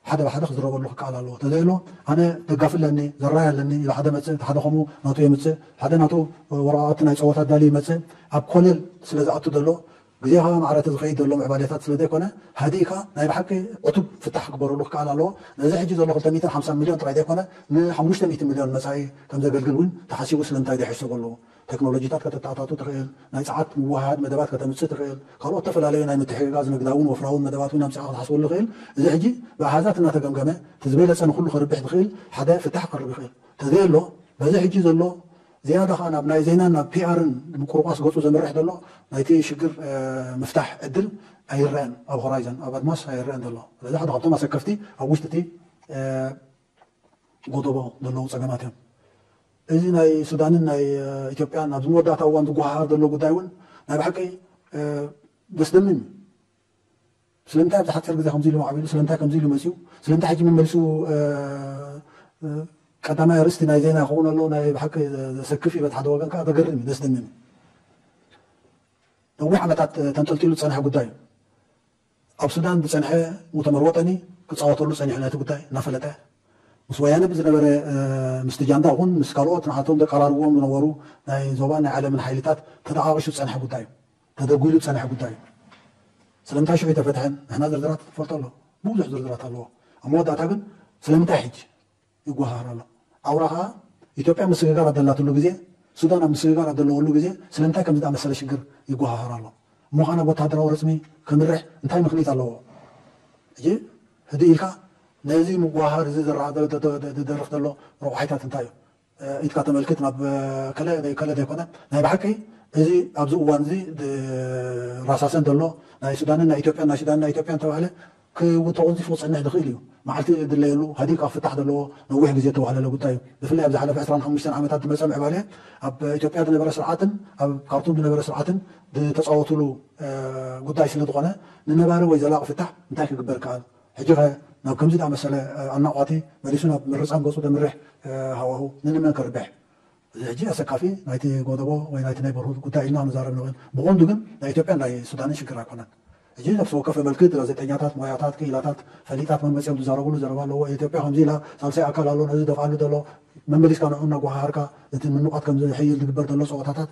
ሓደ ብሓደ ክዝረበሉ ክከኣል ኣለዎ። ተዘይሎ ኣነ ደጋፊ ኣለኒ፣ ዘራይ ኣለኒ ኢሉ ሓደ መፅእ፣ እቲ ሓደ ከምኡ ናቱ የምፅእ፣ ሓደ ናቱ ወረቓቕቲ ናይ ፀወታ ኣዳልዩ ይመፅእ። ኣብ ኮለል ስለ ዝኣቱ ዘሎ ግዜ ከዓ ማዕረቲ ዝኸይድ ዘሎ ምዕባሌታት ስለ ዘይኮነ ሃዲእካ ናይ ብሓቂ ዕቱብ ፍታሕ ክግበረሉ ክከኣል ኣለዎ። ነዚ ሕጂ ዘሎ ክልተ ሚእትን ሓምሳን ሚልዮን ጥራይ ዘይኮነ ንሓሙሽተ ሚእቲ ሚልዮን መፃኢ ከም ዘገልግል እውን ተሓሲቡ ስለምንታይ ዘይሕሰበሉ? ቴክኖሎጂታት ከተተኣታቱ ትኽእል፣ ናይ ፀዓት ምውሃድ መደባት ከተምፅእ ትኽእል፣ ካልኦት ዝተፈላለዩ ናይ ምትሕግጋዝ ንግዳውን ወፍራውን መደባት እውን ኣምፂኻ ክትሓስበሉ ይኽእል። እዚ ሕጂ ብኣሃዛት እናተገምገመ እቲ ዝበለፀ ንኩሉ ከርብሕ ዝኽእል ሓደ ፍታሕ ክቀርብ ይኽእል። ተዘየሎ በዚ ሕጂ ዘሎ ዝያዳ ከዓ ናብ ናይ ዜናን ናብ ፒኣርን ምቁርቋስ ገፁ ዘምርሕ ዘሎ ናይቲ ሽግር ምፍታሕ ዕድል ኣይረአን፣ ኣብ ሆራይዘን ኣብ ኣድማስ ኣይረአን ዘሎ። ስለዚ ሓደ ካብቶም ኣሰከፍቲ ኣብ ውሽጢ እቲ ጎደቦ ዘለዉ ፀገማት እዮም። እዚ ናይ ሱዳንን ናይ ኢትዮጵያን ኣብዚ መወዳእታ እዋን ዝጓሃሃር ዘሎ ጉዳይ እውን ናይ ብሓቂ ዘስደምም እዩ። ስለምንታይ ኣብዚ ሓፂር ግዜ ከምዚ ኢሉ ማዕቢሉ፣ ስለምንታይ ከምዚ ኢሉ መፅኡ፣ ስለምንታይ ሕጂ መመሊሱ ቀዳማይ ኣርእስቲ ናይ ዜና ክኸውን ኣሎ? ናይ ብሓቂ ዘሰክፍ እዩ። በቲ ሓደ ወገን ከዓ ዘገርም እዩ፣ ዘስደምም እዩ። ነዊሕ ዓመታት ተንጠልጢሉ ዝፀንሐ ጉዳይ እዩ። ኣብ ሱዳን ዝፀንሐ ሙተመር ወጠኒ ክፃወተሉ ፀኒሑ ነቲ ጉዳይ እናፈለጠ ምስ ወያነ ብዝነበረ ምስቲ ጃንዳ ይኹን ምስ ካልኦት ንዓቶም ዘቀራርብዎም ዝነበሩ ናይ ዞባን ናይ ዓለምን ሓይልታት ተደቃቒሱ ዝፀንሐ ጉዳይ እዩ። ተደጒሉ ዝፀንሐ ጉዳይ እዩ። ስለምንታይ ሽዑ ኣይተፈትሐን? ንሕና ዝርዝራት ንፈልጦ ኣሎ። ብዙሕ ዝርዝራት ኣለዎ። ኣብ መወዳእታ ግን ስለምንታይ ሕጂ ይጓሃር ኣሎ? ኣውራ ከዓ ኢትዮጵያ ምስግጋር ኣብ ዘላትሉ ግዜ፣ ሱዳን ኣብ ምስግጋር ኣብ ዘለወሉ ግዜ ስለምንታይ ከምዚ ዝኣመሰለ ሽግር ይጓሃሃር ኣሎ? እሞ ከዓ ናብ ወታደራዊ ረፅሚ ከምርሕ እንታይ ምኽንያት ኣለዎ? ሕጂ ህድእ ኢልካ ነዚ ምጓሃር እዚ ዝደርፍ ዘሎ ረቑሓይታት እንታይ እዩ? ኢድካ ተመልክት ናብ ከለ ከለ ዘይኮነ ናይ ብሓቂ እዚ ኣብዚ እዋን እዚ ራሳሰን ዘሎ ናይ ሱዳንን ናይ ኢትዮጵያን ናይ ሱዳንን ናይ ኢትዮጵያን ተባህለ ክተቐንዚፉ ክፀንሕ ዝኽእል እዩ። መዓልቲ ዝድለየሉ ሃዲእካ ክፍታሕ ዘለዎ ነዊሕ ግዜ ዝተዋህለለ ጉዳይ እዩ። ብፍላይ ኣብ ዝሓለፈ ዕስራን ሓሙሽተን ዓመታት ዝመፀ ምዕባለ ኣብ ኢትዮጵያ ዝነበረ ስርዓትን ኣብ ካርቱም ዝነበረ ስርዓትን ዝተፃወቱሉ ጉዳይ ስለ ዝኾነ ንነባሪ ወይ ዘላቒ ፍታሕ እንታይ ክግበር ይከኣል? ሕጂ ኸ ናብ ከምዚ ዝኣመሰለ ኣናቋቲ መሊሱ ናብ ምርጻም ገጹ ዘምርሕ ሃዋሁ ንንመን ክርብሕ? እዚ ሕጂ ኣሰካፊ ናይቲ ጎደቦ ወይ ናይቲ ናይ በርሁት ጉዳይ ኢልና ንዛረብ ንኽእል። ብቐንዱ ግን ናይ ኢትዮጵያን ናይ ሱዳንን ሽግር ኣይኮነን። ሕጂ ነፍሲ ወከፍ መልክት ጋዜጠኛታት፣ ሞያታት፣ ክኢላታት፣ ፈሊጣት መመፅኦም ዝዛረብሉ ዘረባ ኣለዎ። ኢትዮጵያ ከምዚ ኢላ ሳልሳይ ኣካል ኣሎ ነዚ ደፍኣሉ ዘሎ መመሊስካ ንዑ እናጓሃሃርካ እቲ ምንቋት ከም ዝሕይል ዝግበር ዘሎ ፀወታታት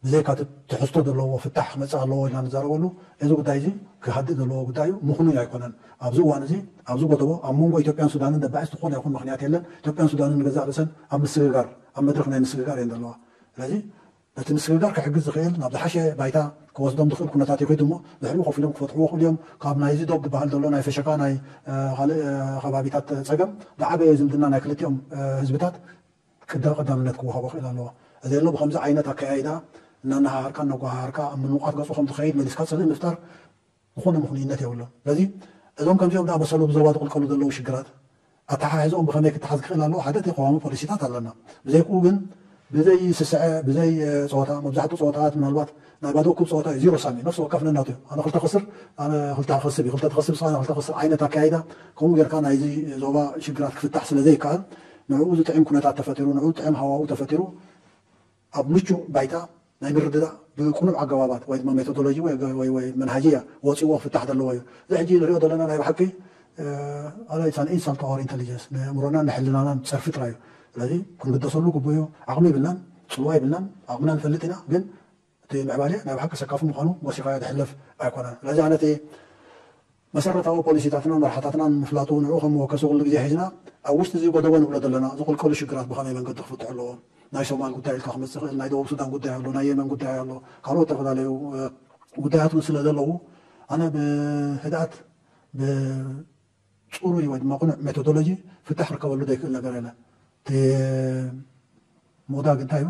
ብዘይካ እቲ ትሕዝቶ ዘለዎ ፍታሕ ክመፅእ ኣለዎ ኢልና ንዛረበሉ። እዚ ጉዳይ እዚ ክሃድእ ዘለዎ ጉዳይ እዩ፣ ምኽኑይ ኣይኮነን። ኣብዚ እዋን እዚ ኣብዚ ጎደቦ ኣብ መንጎ ኢትዮጵያን ሱዳንን ደባዒስ ዝኾነ ይኹን ምኽንያት የለን። ኢትዮጵያን ሱዳንን ንገዛእ ርእሰን ኣብ ምስግጋር ኣብ መድረኽ ናይ ምስግጋር እየን ዘለዋ። ስለዚ ነቲ ምስግጋር ክሕግዝ ዝኽእል ናብ ዝሓሸ ባይታ ክወስዶም ዝኽእል ኩነታት ይኽዱ እሞ ድሕሪኡ ኮፍ ኢሎም ክፈትሕዎ ክኽእሉ እዮም። ካብ ናይዚ ዶብ ዝበሃል ዘሎ ናይ ፈሸካ ናይ ካልእ ከባቢታት ፀገም ዝዓበየ ዝምድና ናይ ክልቲኦም ህዝብታት ቅደ ቀዳምነት ክወሃቦ ክእል ኣለዎ። እዚ ኣሎ ብከምዚ ዓይነት ኣከያይዳ እናነሃሃርካ እናጓሃሃርካ ኣብ ምንውቃት ገፁ ከም ዝኸይድ መሊስካ ፅልኢ ምፍጣር ዝኾነ ምኽንይነት የብሉን። ስለዚ እዞም ከምዚኦም ዝኣመሰሉ ብዞባ ዝቕልቀሉ ዘለዉ ሽግራት ኣተሓሕዝኦም ብኸመይ ክተሓዝ ክኽእል ኣለዎ? ሓደ እቲ ቀዋሚ ፖሊሲታት ኣለና። ብዘይክኡ ግን ብዘይ ስስዐ ብዘይ ፀወታ፣ መብዛሕትኡ ፀወታታት ምናልባት ናይ ባዶ ኩብ ፀወታ እዩ፣ ዚሮ ሳሚ ነፍሲ ወከፍ ነናቱ እዩ። ኣነ ክልተ ክስር ኣነ ክልተ ክስብ እዩ፣ ክልተ ትኸስብ ንስኻ ክልተ ክስር ዓይነት ኣካይዳ ከምኡ ጌርካ ናይዚ ዞባ ሽግራት ክፍታሕ ስለ ዘይከኣል ንዕኡ ዝጥዕም ኩነታት ተፈጢሩ፣ ንዕኡ ዝጥዕም ሃዋኡ ተፈጢሩ ኣብ ምቹእ ባይታ ናይ ምርድዳእ ብቅኑዕ ኣገባባት ወይ ድማ ሜቶዶሎጂ ወይ መንሃጅያ ወፂዎ ክፍታሕ ዘለዎ እዩ። እዚ ሕጂ ንሪኦ ዘለና ናይ ብሓቂ ኣላይሳን ኢንሳልት ኦር ኢንቴሊጀንስ ንእምሮናን ንሕልናናን ፀርፊ ጥራይ እዩ። ስለዚ ክንግደሰሉ ግቡእ እዩ። ዓቕሚ ይብልናን ፅልዋ ይብልናን ዓቕምና ንፈልጥ ኢና፣ ግን እቲ ምዕባለ ናይ ብሓቂ ሰካፊ ምዃኑ ወሲኻዮ ዝሕለፍ ኣይኮነን። ስለዚ ኣነ እቲ መሰረታዊ ፖሊሲታትናን መርሓታትናን ምፍላጡ ንዕኡ ከም መወከሲ ኩሉ ግዜ ሒዝና ኣብ ውሽጢ እዚ ጎደቦ ንብሎ ዘለና ዝቕልቀሉ ሽግራት ብኸመይ መንገዲ ክፍትሑ ኣለዎም። ናይ ሶማል ጉዳይ ኢልካ ክመፅእ ይኽእል፣ ናይ ደቡብ ሱዳን ጉዳይ ኣሎ፣ ናይ የመን ጉዳይ ኣሎ፣ ካልኦት ዝተፈላለዩ ጉዳያት እውን ስለ ዘለዉ ኣነ ብህድኣት ብፅሩይ ወይ ድማ ቅኑዕ ሜቶዶሎጂ ፍታሕ ክርከበሉ ዘይክእል ነገር የለን። እቲ ምውዳግ እንታይ እዩ?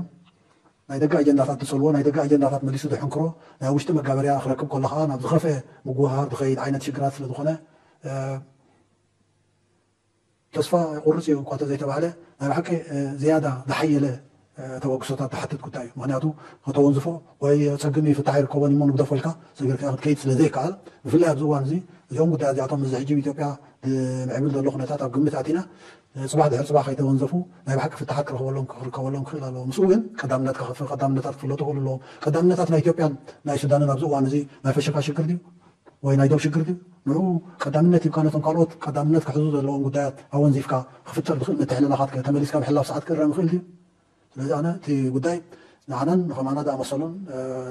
ናይ ደገ ኣጀንዳታት ትፅልዎ፣ ናይ ደገ ኣጀንዳታት መሊሱ ዝሕንክሮ፣ ናይ ውሽጢ መጋበርያ ክረክብ ከሎ ከዓ ናብ ዝኸፍአ ምጉህሃር ዝኸይድ ዓይነት ሽግራት ስለ ዝኾነ ተስፋ ይቁርፅ እዩ እኳ ተዘይተባህለ ናይ ብሓቂ ዝያዳ ዝሓየለ ተበግሶታት ዝሓትት ጉዳይ እዩ። ምክንያቱ ከተወንዝፎ ወይ ፀግሚ ፍታሕ ይርከቦን እሞ ንግደፎ ኢልካ ሰጊርካ ክትከይድ ስለ ዘይከኣል ብፍላይ ኣብዚ እዋን እዚ እዚኦም ጉዳያት እዚኣቶም እዚ ሕጂ ኢትዮጵያ ንምዕብል ዘሎ ኩነታት ኣብ ግምት ኣቲና ፅባሕ ድሕሪ ፅባሕ ከይተወንዘፉ ናይ ብሓቂ ፍታሓት ክረኽበሎም ክርከበሎም ክኽእል ኣለዎ። ምስኡ ግን ቀዳምነት ክኸፍል ቀዳምነታት ክፍለጡ ክኽእሉ ኣለዎም። ቀዳምነታት ናይ ኢትዮጵያን ናይ ሱዳንን ኣብዚ እዋን እዚ ናይ ፈሸካ ሽግር ድዩ ወይ ናይ ዶብ ሽግር ድዩ? ንዑ ቀዳምነት ሂብካ ነቶም ካልኦት ቀዳምነት ክሕዙ ዘለዎም ጉዳያት ኣወንዚፍካ ክፍጠር ዝኽእል ምትሕልላኻት ከ ተመሊስካ ብሕላፍ ሰዓት ክእረም ይኽእል ድዩ? ስለዚ ኣነ እቲ ጉዳይ ንዓናን ንኸማና ዝኣመሰሉን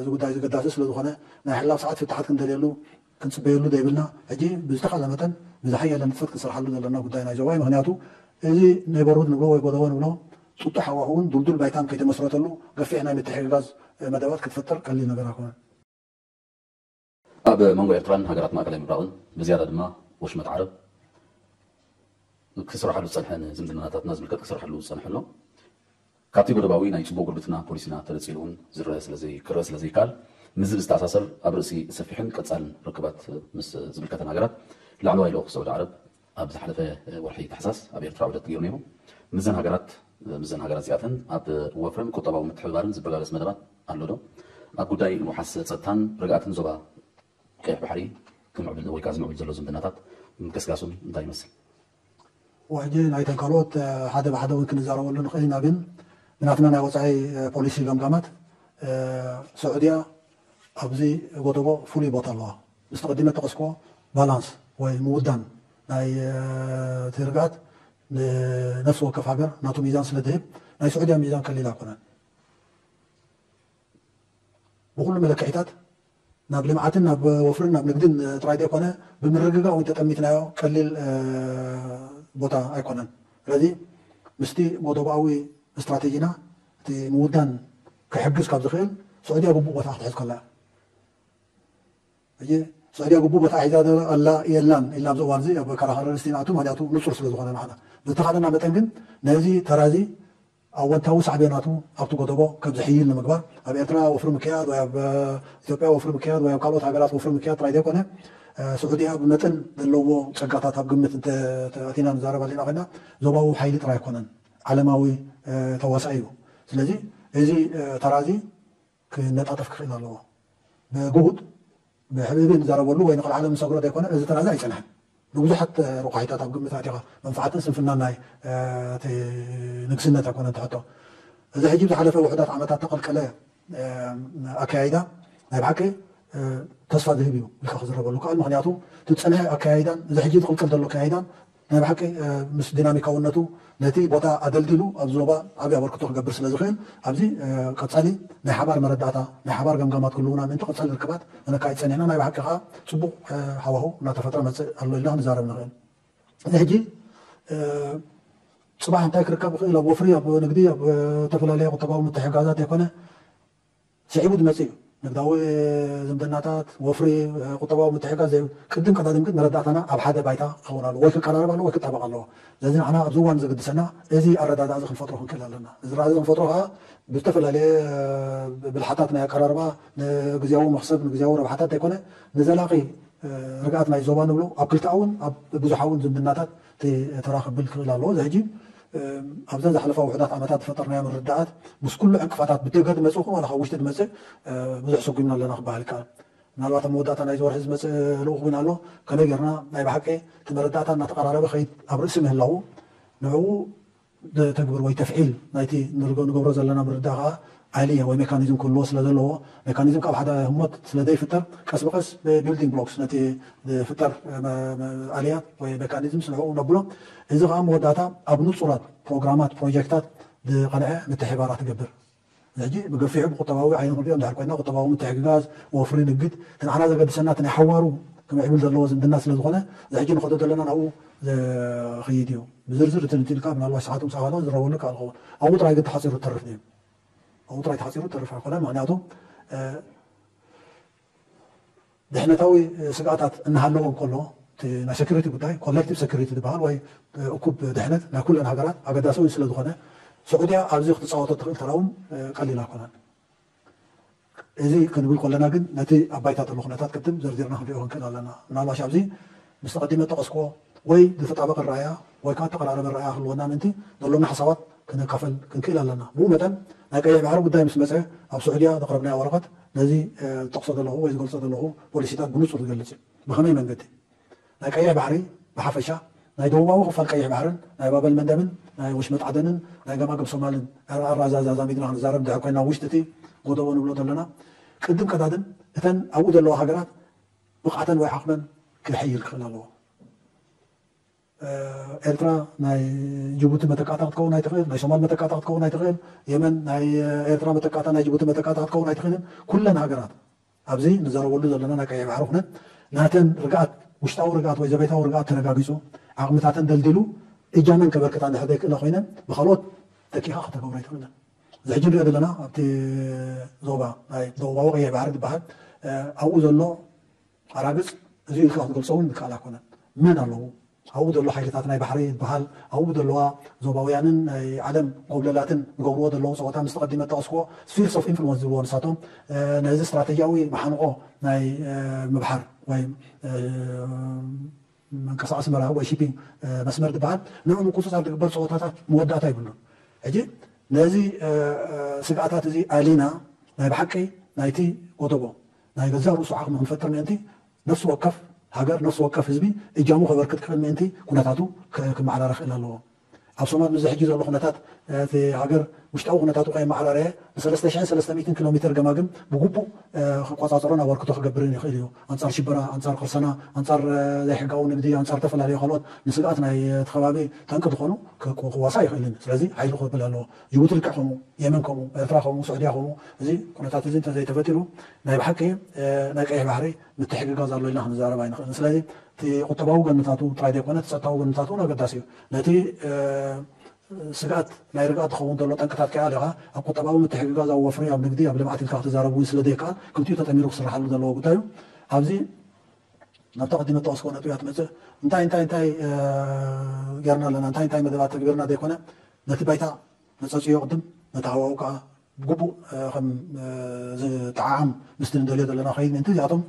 እዚ ጉዳይ እዚ ገዳሲ ስለ ዝኾነ ናይ ሕላፍ ሰዓት ፍትሓት ክንደልየሉ ክንፅበየሉ ዘይብልና ሕጂ ብዝተኻለ መጠን ብዝሓየለ ንጥፈት ክንሰርሓሉ ዘለና ጉዳይ ናይ ዞባይ። ምክንያቱ እዚ ኔበርሁድ ንብሎ ወይ ጎደቦ ንብሎ ጥጡሕ ሃዋህውን ዱልዱል ባይታን ከይተመስረተሉ ገፊሕ ናይ ምትሕግጋዝ መደባት ክትፈጥር ቀሊል ነገር ኣይኮነን። ኣብ መንጎ ኤርትራን ሃገራት ማእከላይ ምብራቕን ብዝያዳ ድማ ወሽመጥ ዓረብ ክስርሓሉ ዝጸንሐን ዝምድናታትና ዝምልከት ክስርሓሉ ዝጸንሐ ኣሎ። ካብቲ ጎደባዊ ናይ ጽቡቕ ጉርብትና ፖሊሲና ተነጺሉ እውን ዝረአ ስለዘይ ክረአ ስለዘይከኣል ምስዚ ብዝተኣሳሰር ኣብ ርእሲ ሰፊሕን ቀጻልን ርክባት ምስ ዝምልከተን ሃገራት ላዕለዋይ ልኡኽ ሰዑዲ ዓረብ ኣብ ዝሓለፈ ወርሒ ታሕሳስ ኣብ ኤርትራ ዑደት ገይሩ ነይሩ። ምስዘን ሃገራት ምስዘን ሃገራት እዚኣተን ኣብ ወፍርን ቁጠባዊ ምትሕብባርን ዝበጋገስ መደባት ኣሎ ዶ? ኣብ ጉዳይ ምውሓስ ጸጥታን ርግኣትን ዞባ ቀይሕ ባሕሪ ክምዕብል ወይ ከዓ ዝምዕብል ዘሎ ዝምድናታት ምቅስቃሱን እንታይ ይመስል? ሕጂ ናይተን ካልኦት ሓደ ብሓደ እውን ክንዛረበሉ ንኽእል ኢና፣ ግን ብናትና ናይ ወፃኢ ፖሊሲ ገምጋማት ስዑድያ ኣብዚ ጎደቦ ፍሉይ ቦታ ኣለዋ። ምስቲ ቀዲመ ጠቐስክዎ ባላንስ ወይ ምውዳን ናይ እቲ ርግኣት ንነፍሲ ወከፍ ሃገር ናቱ ሚዛን ስለ ዝህብ ናይ ስዑድያ ሚዛን ቀሊል ኣይኮነን። ብኩሉ መለክዒታት ናብ ልምዓትን ናብ ወፍርን ናብ ንግድን ጥራይ ዘይኮነ ብምርግጋእ እውን ተጠሚትናዮ ቀሊል ቦታ ኣይኮነን። ስለዚ ምስቲ ጎደቦኣዊ ስትራቴጂና እቲ ምውዳን ክሕግዝ ካብ ዝኽእል ስዑድያ ግቡእ ቦታ ክትሕዝ ከላ ሕጂ ስዑድያ ግቡእ ቦታ ሒዛ ኣላ የላን ኢልና ኣብዚ እዋን እዚ ኣብ መከራኸሪ ርእሲ ንኣቱ፣ ምክንያቱ ንጹር ስለ ዝኾነ ንዓና። ብዝተኻእለና መጠን ግን ነዚ ተራዚ ኣወንታዊ ሳዕቤናቱ ኣብቲ ጎደቦ ከም ዝሕይል ንምግባር ኣብ ኤርትራ ወፍሪ ምክያድ ወይ ኣብ ኢትዮጵያ ወፍሪ ምክያድ ወይ ኣብ ካልኦት ሃገራት ወፍሪ ምክያድ ጥራይ ዘይኮነ ስዑድያ ብመጠን ዘለዎ ጸጋታት ኣብ ግምት እንተኣቲና ንዛረብ ኣለና ኮይና ዞባዊ ሓይሊ ጥራይ ኣይኮነን፣ ዓለማዊ ተዋሳኢ እዩ። ስለዚ እዚ ተራዚ ክነጣጠፍ ክኽእል ኣለዎ። ብግሁድ ብሕብእብእ ንዛረበሉ ወይ ንቐልዓለም ንሰግሮ ዘይኮነ እዚ ተራዚ ኣይጸንሐን። ንብዙሓት ረቋሒታት ኣብ ግምት ኣእቲኻ፣ መንፋዓትን ስንፍናን ናይ እቲ ንግስነት ኣይኮነን ትሕቶ። እዚ ሕጂ ዝሓለፈ ውሑዳት ዓመታት ተቐልቀለ ኣከያይዳ ናይ ብሓቂ ተስፋ ዝህብ እዩ ኢልካ ክዝረበሉ ከኣል። ምክንያቱ እቲ ዝፀንሐ ኣከያይዳን እዚ ሕጂ ዝቕልቀል ዘሎ ኣከያይዳን ናይ ብሓቂ ምስ ዲናሚካውነቱ ነቲ ቦታ ኣደልዲሉ ኣብዚ ዞባ ዓብዪ ኣበርክቶ ክገብር ስለ ዝኽእል፣ ኣብዚ ቀፃሊ ናይ ሓባር መረዳእታ፣ ናይ ሓባር ገምጋማት ክህልውና ምእንቲ ቀፃሊ ርክባት ነካይድ ፀኒሕና። ናይ ብሓቂ ከዓ ፅቡቕ ሃዋሁ እናተፈጥረ መፅእ ኣሎ ኢልና ክንዛረብ ንኽእል። እዚ ሕጂ ፅባሕ እንታይ ክርከብ ይኽእል? ኣብ ወፍሪ፣ ኣብ ንግዲ፣ ኣብ ዝተፈላለዩ ቁጠባዊ ምትሕግጋዛት ዘይኮነ ስዒቡ ዝመፅእ እዩ። ንግዳዊ ዝምድናታት፣ ወፍሪ፣ ቁጠባዊ ምትሕግጋዝ ዘይ-፣ ቅድም ቀዳድም ግን መረዳእታና ኣብ ሓደ ባይታ ክኸውን ኣለዎ። ወይ ክቀራረብ ኣለዎ ወይ ክጣበቕ ኣለዎ። ስለዚ ንዓና ኣብዚ እዋን ዘገድሰና እዚ ኣረዳድኣ እዚ ክንፈጥሮ ክንክእል ኣለና። እዚ ርኣ እዚ ክንፈጥሮ ከዓ ብዝተፈላለየ ብልሓታት ናይ ኣቀራርባ፣ ንግዜያዊ መኽሰብ፣ ንግዜያዊ ረብሓታት ዘይኮነ ንዘላቒ ርግኣት ናይ ዞባ ንብሎ ኣብ ክልተኣውን ኣብ ብዙሓውን ዝምድናታት ተራ ክብል ክኽእል ኣለዎ። እዚ ሕጂ ኣብዘን ዝሓለፋ ውሑዳት ዓመታት ዝፈጠርናዮ ምርድዳኣት ምስ ኩሉ ዕንቅፋታት ብደገ ዝመፅእ ይኹን ዋላ ካብ ውሽጢ ዝመፅእ ብዙሕ ሰጉምና ኣለና ክበሃል ይከኣል። ምናልባት ኣብ መወዳእታ ናይዚ ወርሒ ዝመፅእ ልኡኽ እውን ኣሎ። ከመይ ጌርና ናይ ብሓቂ እቲ መረዳእታ እናተቐራረበ ከይድ ኣብ ርእሲ ምህላዉ ንዕኡ ተግብር ወይ ተፍዒል ናይቲ ንርገ-፣ ንገብሮ ዘለና ምርዳእ ከዓ ኣልየ ወይ ሜካኒዝም ክህልዎ ስለ ዘለዎ፣ ሜካኒዝም ካብ ሓደ ህሞት ስለ ዘይፍጠር ቀስ ብቐስ ብቢልዲንግ ብሎክስ ነቲ ዝፍጠር መ-፣ መ-፣ ኣልያት ወይ ሜካኒዝም ስንዕኡ ነብሎ። እዚ ከዓ መወዳእታ ኣብ ንጹራት ፕሮግራማት፣ ፕሮጀክታት ዝቐንዐ ምትሕባራት ይገብር። ሕጂ ብገፊሑ ብቁጠባዊ ዓይኒ ክንሪኦ እንድሕር ኮይና፣ ቁጠባዊ ምትሕግጋዝ፣ ወፍሪ፣ ንግድ፣ እቲ ንዓና ዘገድሰና እቲ ናይ ሓዋሩ ክምዕብል ዘለዎ ዝምድና ስለ ዝኾነ፣ እዚ ሕጂ ንኸዶ ዘለና ናብኡ ዝኸይድ እዩ። ብዝርዝር ትንትን ኢልካ ምናልባት ሰዓት ምሳኻ ዝረበሉ ይከኣል ክኸውን። ኣብኡ ጥራይ ግን ተሓፂሩ ትተርፍ ድዩ? ኣብኡ ጥራይ ተሓፂሩ ትተርፍ ኣይኮነን። ምክንያቱ ድሕነታዊ ስግኣታት እናሃለወ እንከሎ፣ እቲ ናይ ሴኩሪቲ ጉዳይ፣ ኮሌክቲቭ ሴኩሪቲ ዝበሃል ወይ እኩብ ድሕነት ናይ ኩለን ሃገራት ኣገዳሲ እውን ስለ ዝኾነ፣ ስዑድያ ኣብዚ ክትፃወቶ ትኽእል ተራ እውን ቀሊል ኣይኮነን። እዚ ክንብል ከለና ግን ነቲ ኣብ ባይታ ዘሎ ኩነታት ቅድም ዘርዚርና ክንሪኦ ክንክእል ኣለና። ምናልባሽ ኣብዚ ምስ ተቐዲመ ጠቐስክዎ ወይ ዝተጣበቐ ራእያ ወይ ከዓ ተቐራረበ ራእያ ክህልወና ምእንቲ ዘሎና ሓሳባት ክንካፈል ክንክእል ኣለና። ብኡ መጠን ናይ ቀይሕ ባሕሪ ጉዳይ ምስ መፀ ኣብ ስዑድያ ዘቕረብናዮ ወረቐት ነዚ ዝጠቕሶ ዘለኹ ወይ ዝገልጾ ዘለኹ ፖሊሲታት ብንጹር ዝገልጽ እዩ። ብኸመይ መንገዲ? ናይ ቀይሕ ባሕሪ ብሓፈሻ፣ ናይ ደቡባዊ ክፋል ቀይሕ ባሕርን ናይ ባበል መንደብን ናይ ወሽመጥ ዓደንን ናይ ገማግም ሶማልን ኣራዛዛዛ ሚድና ክንዛረብ ድሕር ኮይና ውሽጢ እቲ ጎደቦ ንብሎ ዘለና ቅድም ቀዳድም እተን ኣብኡ ዘለዋ ሃገራት ብቕዓተን ወይ ዓቕመን ክሕይል ክኽእል ኣለዎ። ኤርትራ ናይ ጅቡቲ መተካእታ ክትከውን ኣይትኽእል፣ ናይ ሶማል መተካእታ ክትከውን ኣይትኽእል፣ የመን ናይ ኤርትራ መተካእታ ናይ ጅቡቲ መተካእታ ክትከውን ኣይትኽእልን። ኩለን ሃገራት ኣብዚ ንዘረበሉ ዘለና ናይ ቀይሕ ባሕሪ ኩነት ናተን ርግኣት፣ ውሽጣዊ ርግኣት ወይ ዘቤታዊ ርግኣት ተረጋጊጹ፣ ዓቕምታተን ደልዲሉ እጃመን ከበርክታ እንድሕር ዘይክእላ ኮይነን ብኻልኦት ተኪኻ ከተገብሮ ኣይትኽእልን። እዚ ሕጂ ንሪኦ ዘለና ኣብቲ ዞባ ናይ ደቡባዊ ቀይሕ ባሕሪ ዝበሃል ኣብኡ ዘሎ ኣራግጽ እዚ ኢልካ ክትገልጾ እውን ዝከኣል ኣይኮነን። መን ኣለዉ ኣብኡ ዘሎ ሓይልታት ናይ ባሕሪ ዝበሃል ኣብኡ ዘለዋ ዞባውያንን ናይ ዓለም ጎብለላትን ዝገብርዎ ዘለዉ ፀወታ ምስ ተቐዲመ ጠቐስክዎ ስፊርስ ኦፍ ኢንፍሉወንስ ዝብልዎ ንሳቶም ነዚ ስትራተጂያዊ መሓንቆ ናይ ምብሓር ወይ መንቀሳቐሲ መራኽብ ወይ ሺፒንግ መስመር ዝበሃል ንዑ ምቁፅፃር ዝግበር ፀወታታት መወዳእታ ይብሉን። ሕጂ ነዚ ስግኣታት እዚ ኣሊና ናይ ብሓቂ ናይቲ ጎደቦ ናይ ገዛእ ርእሱ ዓቕሚ ክንፈጥር ምእንቲ ነፍሲ ወከፍ ሃገር ነፍሲ ወከፍ ህዝቢ እጃሙ ከበርክት ክኽእል ምእንቲ ኩነታቱ ክመዓራረ ክእል ኣለዎ። ኣብ ሶማል ምዚ ሕጂ ዘሎ ኩነታት እቲ ሃገር ውሽጣዊ ኩነታቱ ከየመዓራረየ ን ሰለስተ ሽሕን ሰለስተ ሚእትን ኪሎ ሜትር ገማግም ብግቡእ ክቆፃፀሮን ኣበርክቶ ክገብርን ይኽእል እዩ። ኣንፃር ሽበራ፣ ኣንፃር ቅርሰና፣ ኣንፃር ዘይሕጋዊ ንግዲ፣ ኣንፃር ዝተፈላለዩ ካልኦት ንስግኣት ናይ እቲ ከባቢ ጠንቂ ዝኾኑ ክዋሳ ይኽእልን። ስለዚ ሓይሉ ክብል ኣለዎ። ጅቡቲ ልክዕ ከምኡ፣ የመን ከምኡ፣ ኤርትራ ከምኡ፣ ስዑድያ ከምኡ። እዚ ኩነታት እዚ እንተዘይተፈጢሩ ናይ ብሓቂ ናይ ቀይሕ ባሕሪ ምትሕግጋዝ ኣሎ ኢልና ክንዛረብ ኣይንኽእልን። ስለዚ እቲ ቁጠባዊ ገንታቱ ጥራይ ዘይኮነ እቲ ጸጥታዊ ገንታቱ እውን ኣገዳሲ እዩ። ነቲ ስግኣት ናይ ርግኣት ዝኸውን ዘሎ ጠንቅታት ከኣ ኢኻ ኣብ ቁጠባዊ ምትሕግጋዝ፣ ኣብ ወፍሪ፣ ኣብ ንግዲ፣ ኣብ ልምዓት ኢልካ ክትዛረብ እውን ስለ ዘይከኣል ክልቲኡ ተጠሚሩ ክስርሓሉ ዘለዎ ጉዳይ እዩ። ኣብዚ ናብታ ቀዲመ ጠቐስኮ ነጥብያ ትመጽእ እንታይ እንታይ እንታይ ጌርና ኣለና እንታይ እንታይ መደባት ተግቢርና ዘይኮነ ነቲ ባይታ ነጸጽዮ ቅድም ነቲ ሃዋው ከኣ ብግቡእ ከም ዝጠዓዓም ምስቲ ንደልዮ ዘለና ኸይድ ምእንቲ እዚኣቶም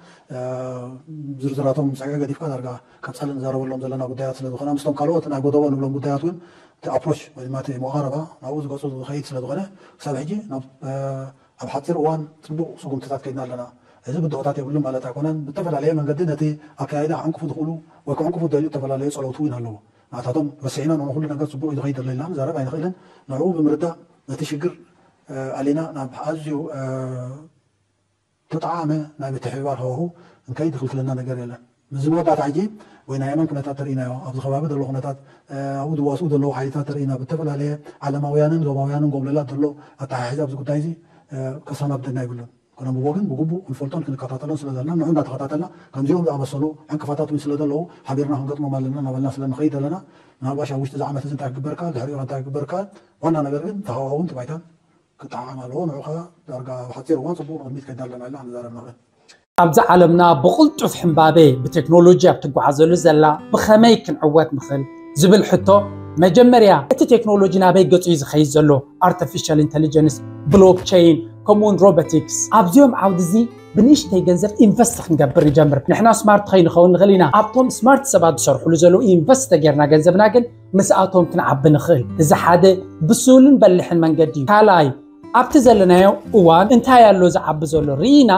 ዝርዝራቶም ሰግዒ ገዲፍካ ዳርጋ ቀጻሊ ንዛረበሎም ዘለና ጉዳያት ስለ ዝኾና ምስቶም ካልኦት ናይ ጎደቦ ንብሎም ጉዳያት እውን እቲ ኣፕሮች ወይ ድማ እቲ መቓረባ ናብኡ ዝገጹ ዝኸይድ ስለ ዝኾነ ክሳብ ሕጂ ናብ ኣብ ሓፂር እዋን ፅቡቅ ስጉምትታት ከይድና ኣለና። እዚ ብድሆታት የብሉ ማለት ኣይኮነን። ብዝተፈላለየ መንገዲ ነቲ ኣካያይዳ ክዕንቅፉ ዝኽእሉ ወይ ክዕንቅፉ ዝደልዩ ዝተፈላለዩ ጸለውቲ እውን ኣለዎ። ናታቶም ረሲዕና ንኹሉ ነገር ጽቡቕ እዩ ዝኸይድ ዘሎ ኢልና ንዛረብ ኣይንኽእልን። ንዕኡ ብምርዳእ ነቲ ሽግር ኣሊና ናብ ኣዝዩ ተጠዓመ ናይ ምትሕብባር ሃዋሁ እንከይድ ዝኽልክለና ነገር የለን። ምስዚ መወዳእታ ሕጂ ወይ ናይ የመን ኩነታት ተርኢናዮ፣ ኣብዚ ከባቢ ዘሎ ኩነታት ኣብኡ ዝዋስኡ ዘለዉ ሓይልታት ተርኢና፣ ብተፈላለየ ዓለማውያንን ዞባውያንን ጎብለላት ዘሎ ኣተሓሒዛ ኣብዚ ጉዳይ እዚ ከሰናብደና ይብሉን። ኮነ ብቦ ግን ብግቡእ ክንፈልጦን ክንከታተሎን ስለ ዘለና ንዑ እንዳተኸታተልና ከምዚኦም ዝኣመሰሉ ዕንቅፋታት እውን ስለ ዘለዉ ሓቢርና ክንገጥሞም ኣለና እናበልና ስለ ንኸይድ ዘለና ምናልባሽ ኣብ ውሽጢ እዚ ዓመት እዚ እንታይ ክግበርካ ድሕሪኡ እንታይ ክግበርካ ዋና ነገር ግን ተሃዋውን ትባይታን ክጠዓዓም ኣለዎ። ንዑ ከዓ ዳርጋ ኣብ ሓፂር እዋን ፅቡቅ ንቅድሚት ከይዳ ኣለና ኢልና ክንዛረብ ንኽእል። ኣብዚ ዓለምና ብቕልጡፍ ሕምባቤ ብቴክኖሎጂ ኣብ ትጓዓዘሉ ዘላ ብኸመይ ክንዕወት ንኽእል ዝብል ሕቶ መጀመርያ እቲ ቴክኖሎጂ ናበይ ገጹ እዩ ዝኸይድ ዘሎ ኣርቲፊሻል ኢንተሊጀንስ ብሎክቸይን ከምኡውን ሮቦቲክስ ኣብዚኦም ዓውዲ እዚ ብንእሽተይ ገንዘብ ኢንቨስት ክንገብር ንጀምር ንሕና ስማርት ከይንኸውን ንኽእል ኢና ኣብቶም ስማርት ሰባት ዝሰርሕሉ ዘለዉ ኢንቨስት ተጌርና ገንዘብና ግን ምስኣቶም ክንዓቢ ንኽእል እዚ ሓደ ብሱልን በሊሕን መንገዲ እዩ ካልኣይ ኣብቲ ዘለናዮ እዋን እንታይ ኣሎ ዝዓቢ ዘሎ ርኢና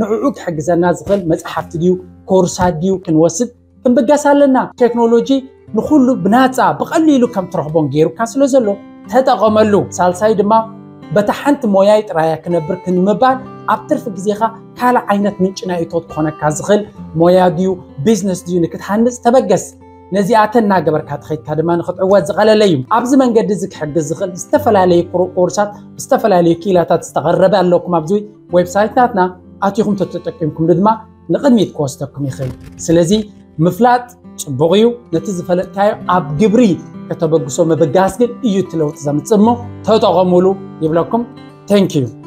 ንዕኡ ክሕግዘና ዝኽእል መፅሓፍቲ ድዩ ኮርሳት ድዩ ክንወስድ ክንብገስ ኣለና ቴክኖሎጂ ንኹሉ ብናፃ ብቐሊሉ ከም ትረኽቦን ገይሩካ ስለ ዘሎ ተጠቐመሉ ሳልሳይ ድማ በታ ሓንቲ ሞያይ ጥራያ ክነብር ክንምባል ኣብ ትርፊ ግዜኻ ካልእ ዓይነት ምንጪ ናይ እቶት ክኾነካ ዝኽእል ሞያ ድዩ ቢዝነስ ድዩ ንክትሃንፅ ተበገስ ነዚኣተን እናገበርካ ተኸይድካ ድማ ንክትዕወት ዝቐለለ እዩ ኣብዚ መንገዲ እዚ ክሕግዝ ዝኽእል ዝተፈላለዩ ኮርሳት ብዝተፈላለዩ ክኢላታት ዝተቐረበ ኣለኩም ኣብዚ ዌብሳይት ናትና ኣቲኹም ተተጠቂምኩም ድማ ንቕድሚት ክወስደኩም ይኽእል ስለዚ ምፍላጥ ጽቡቕ እዩ ነቲ ዝፈለጥካዮ ኣብ ግብሪ ከተበግሶ ምብጋስ ግን እዩ እቲ ለውጢ ዘምጽእ እሞ ተጠቐሙሉ ይብለኩም thank you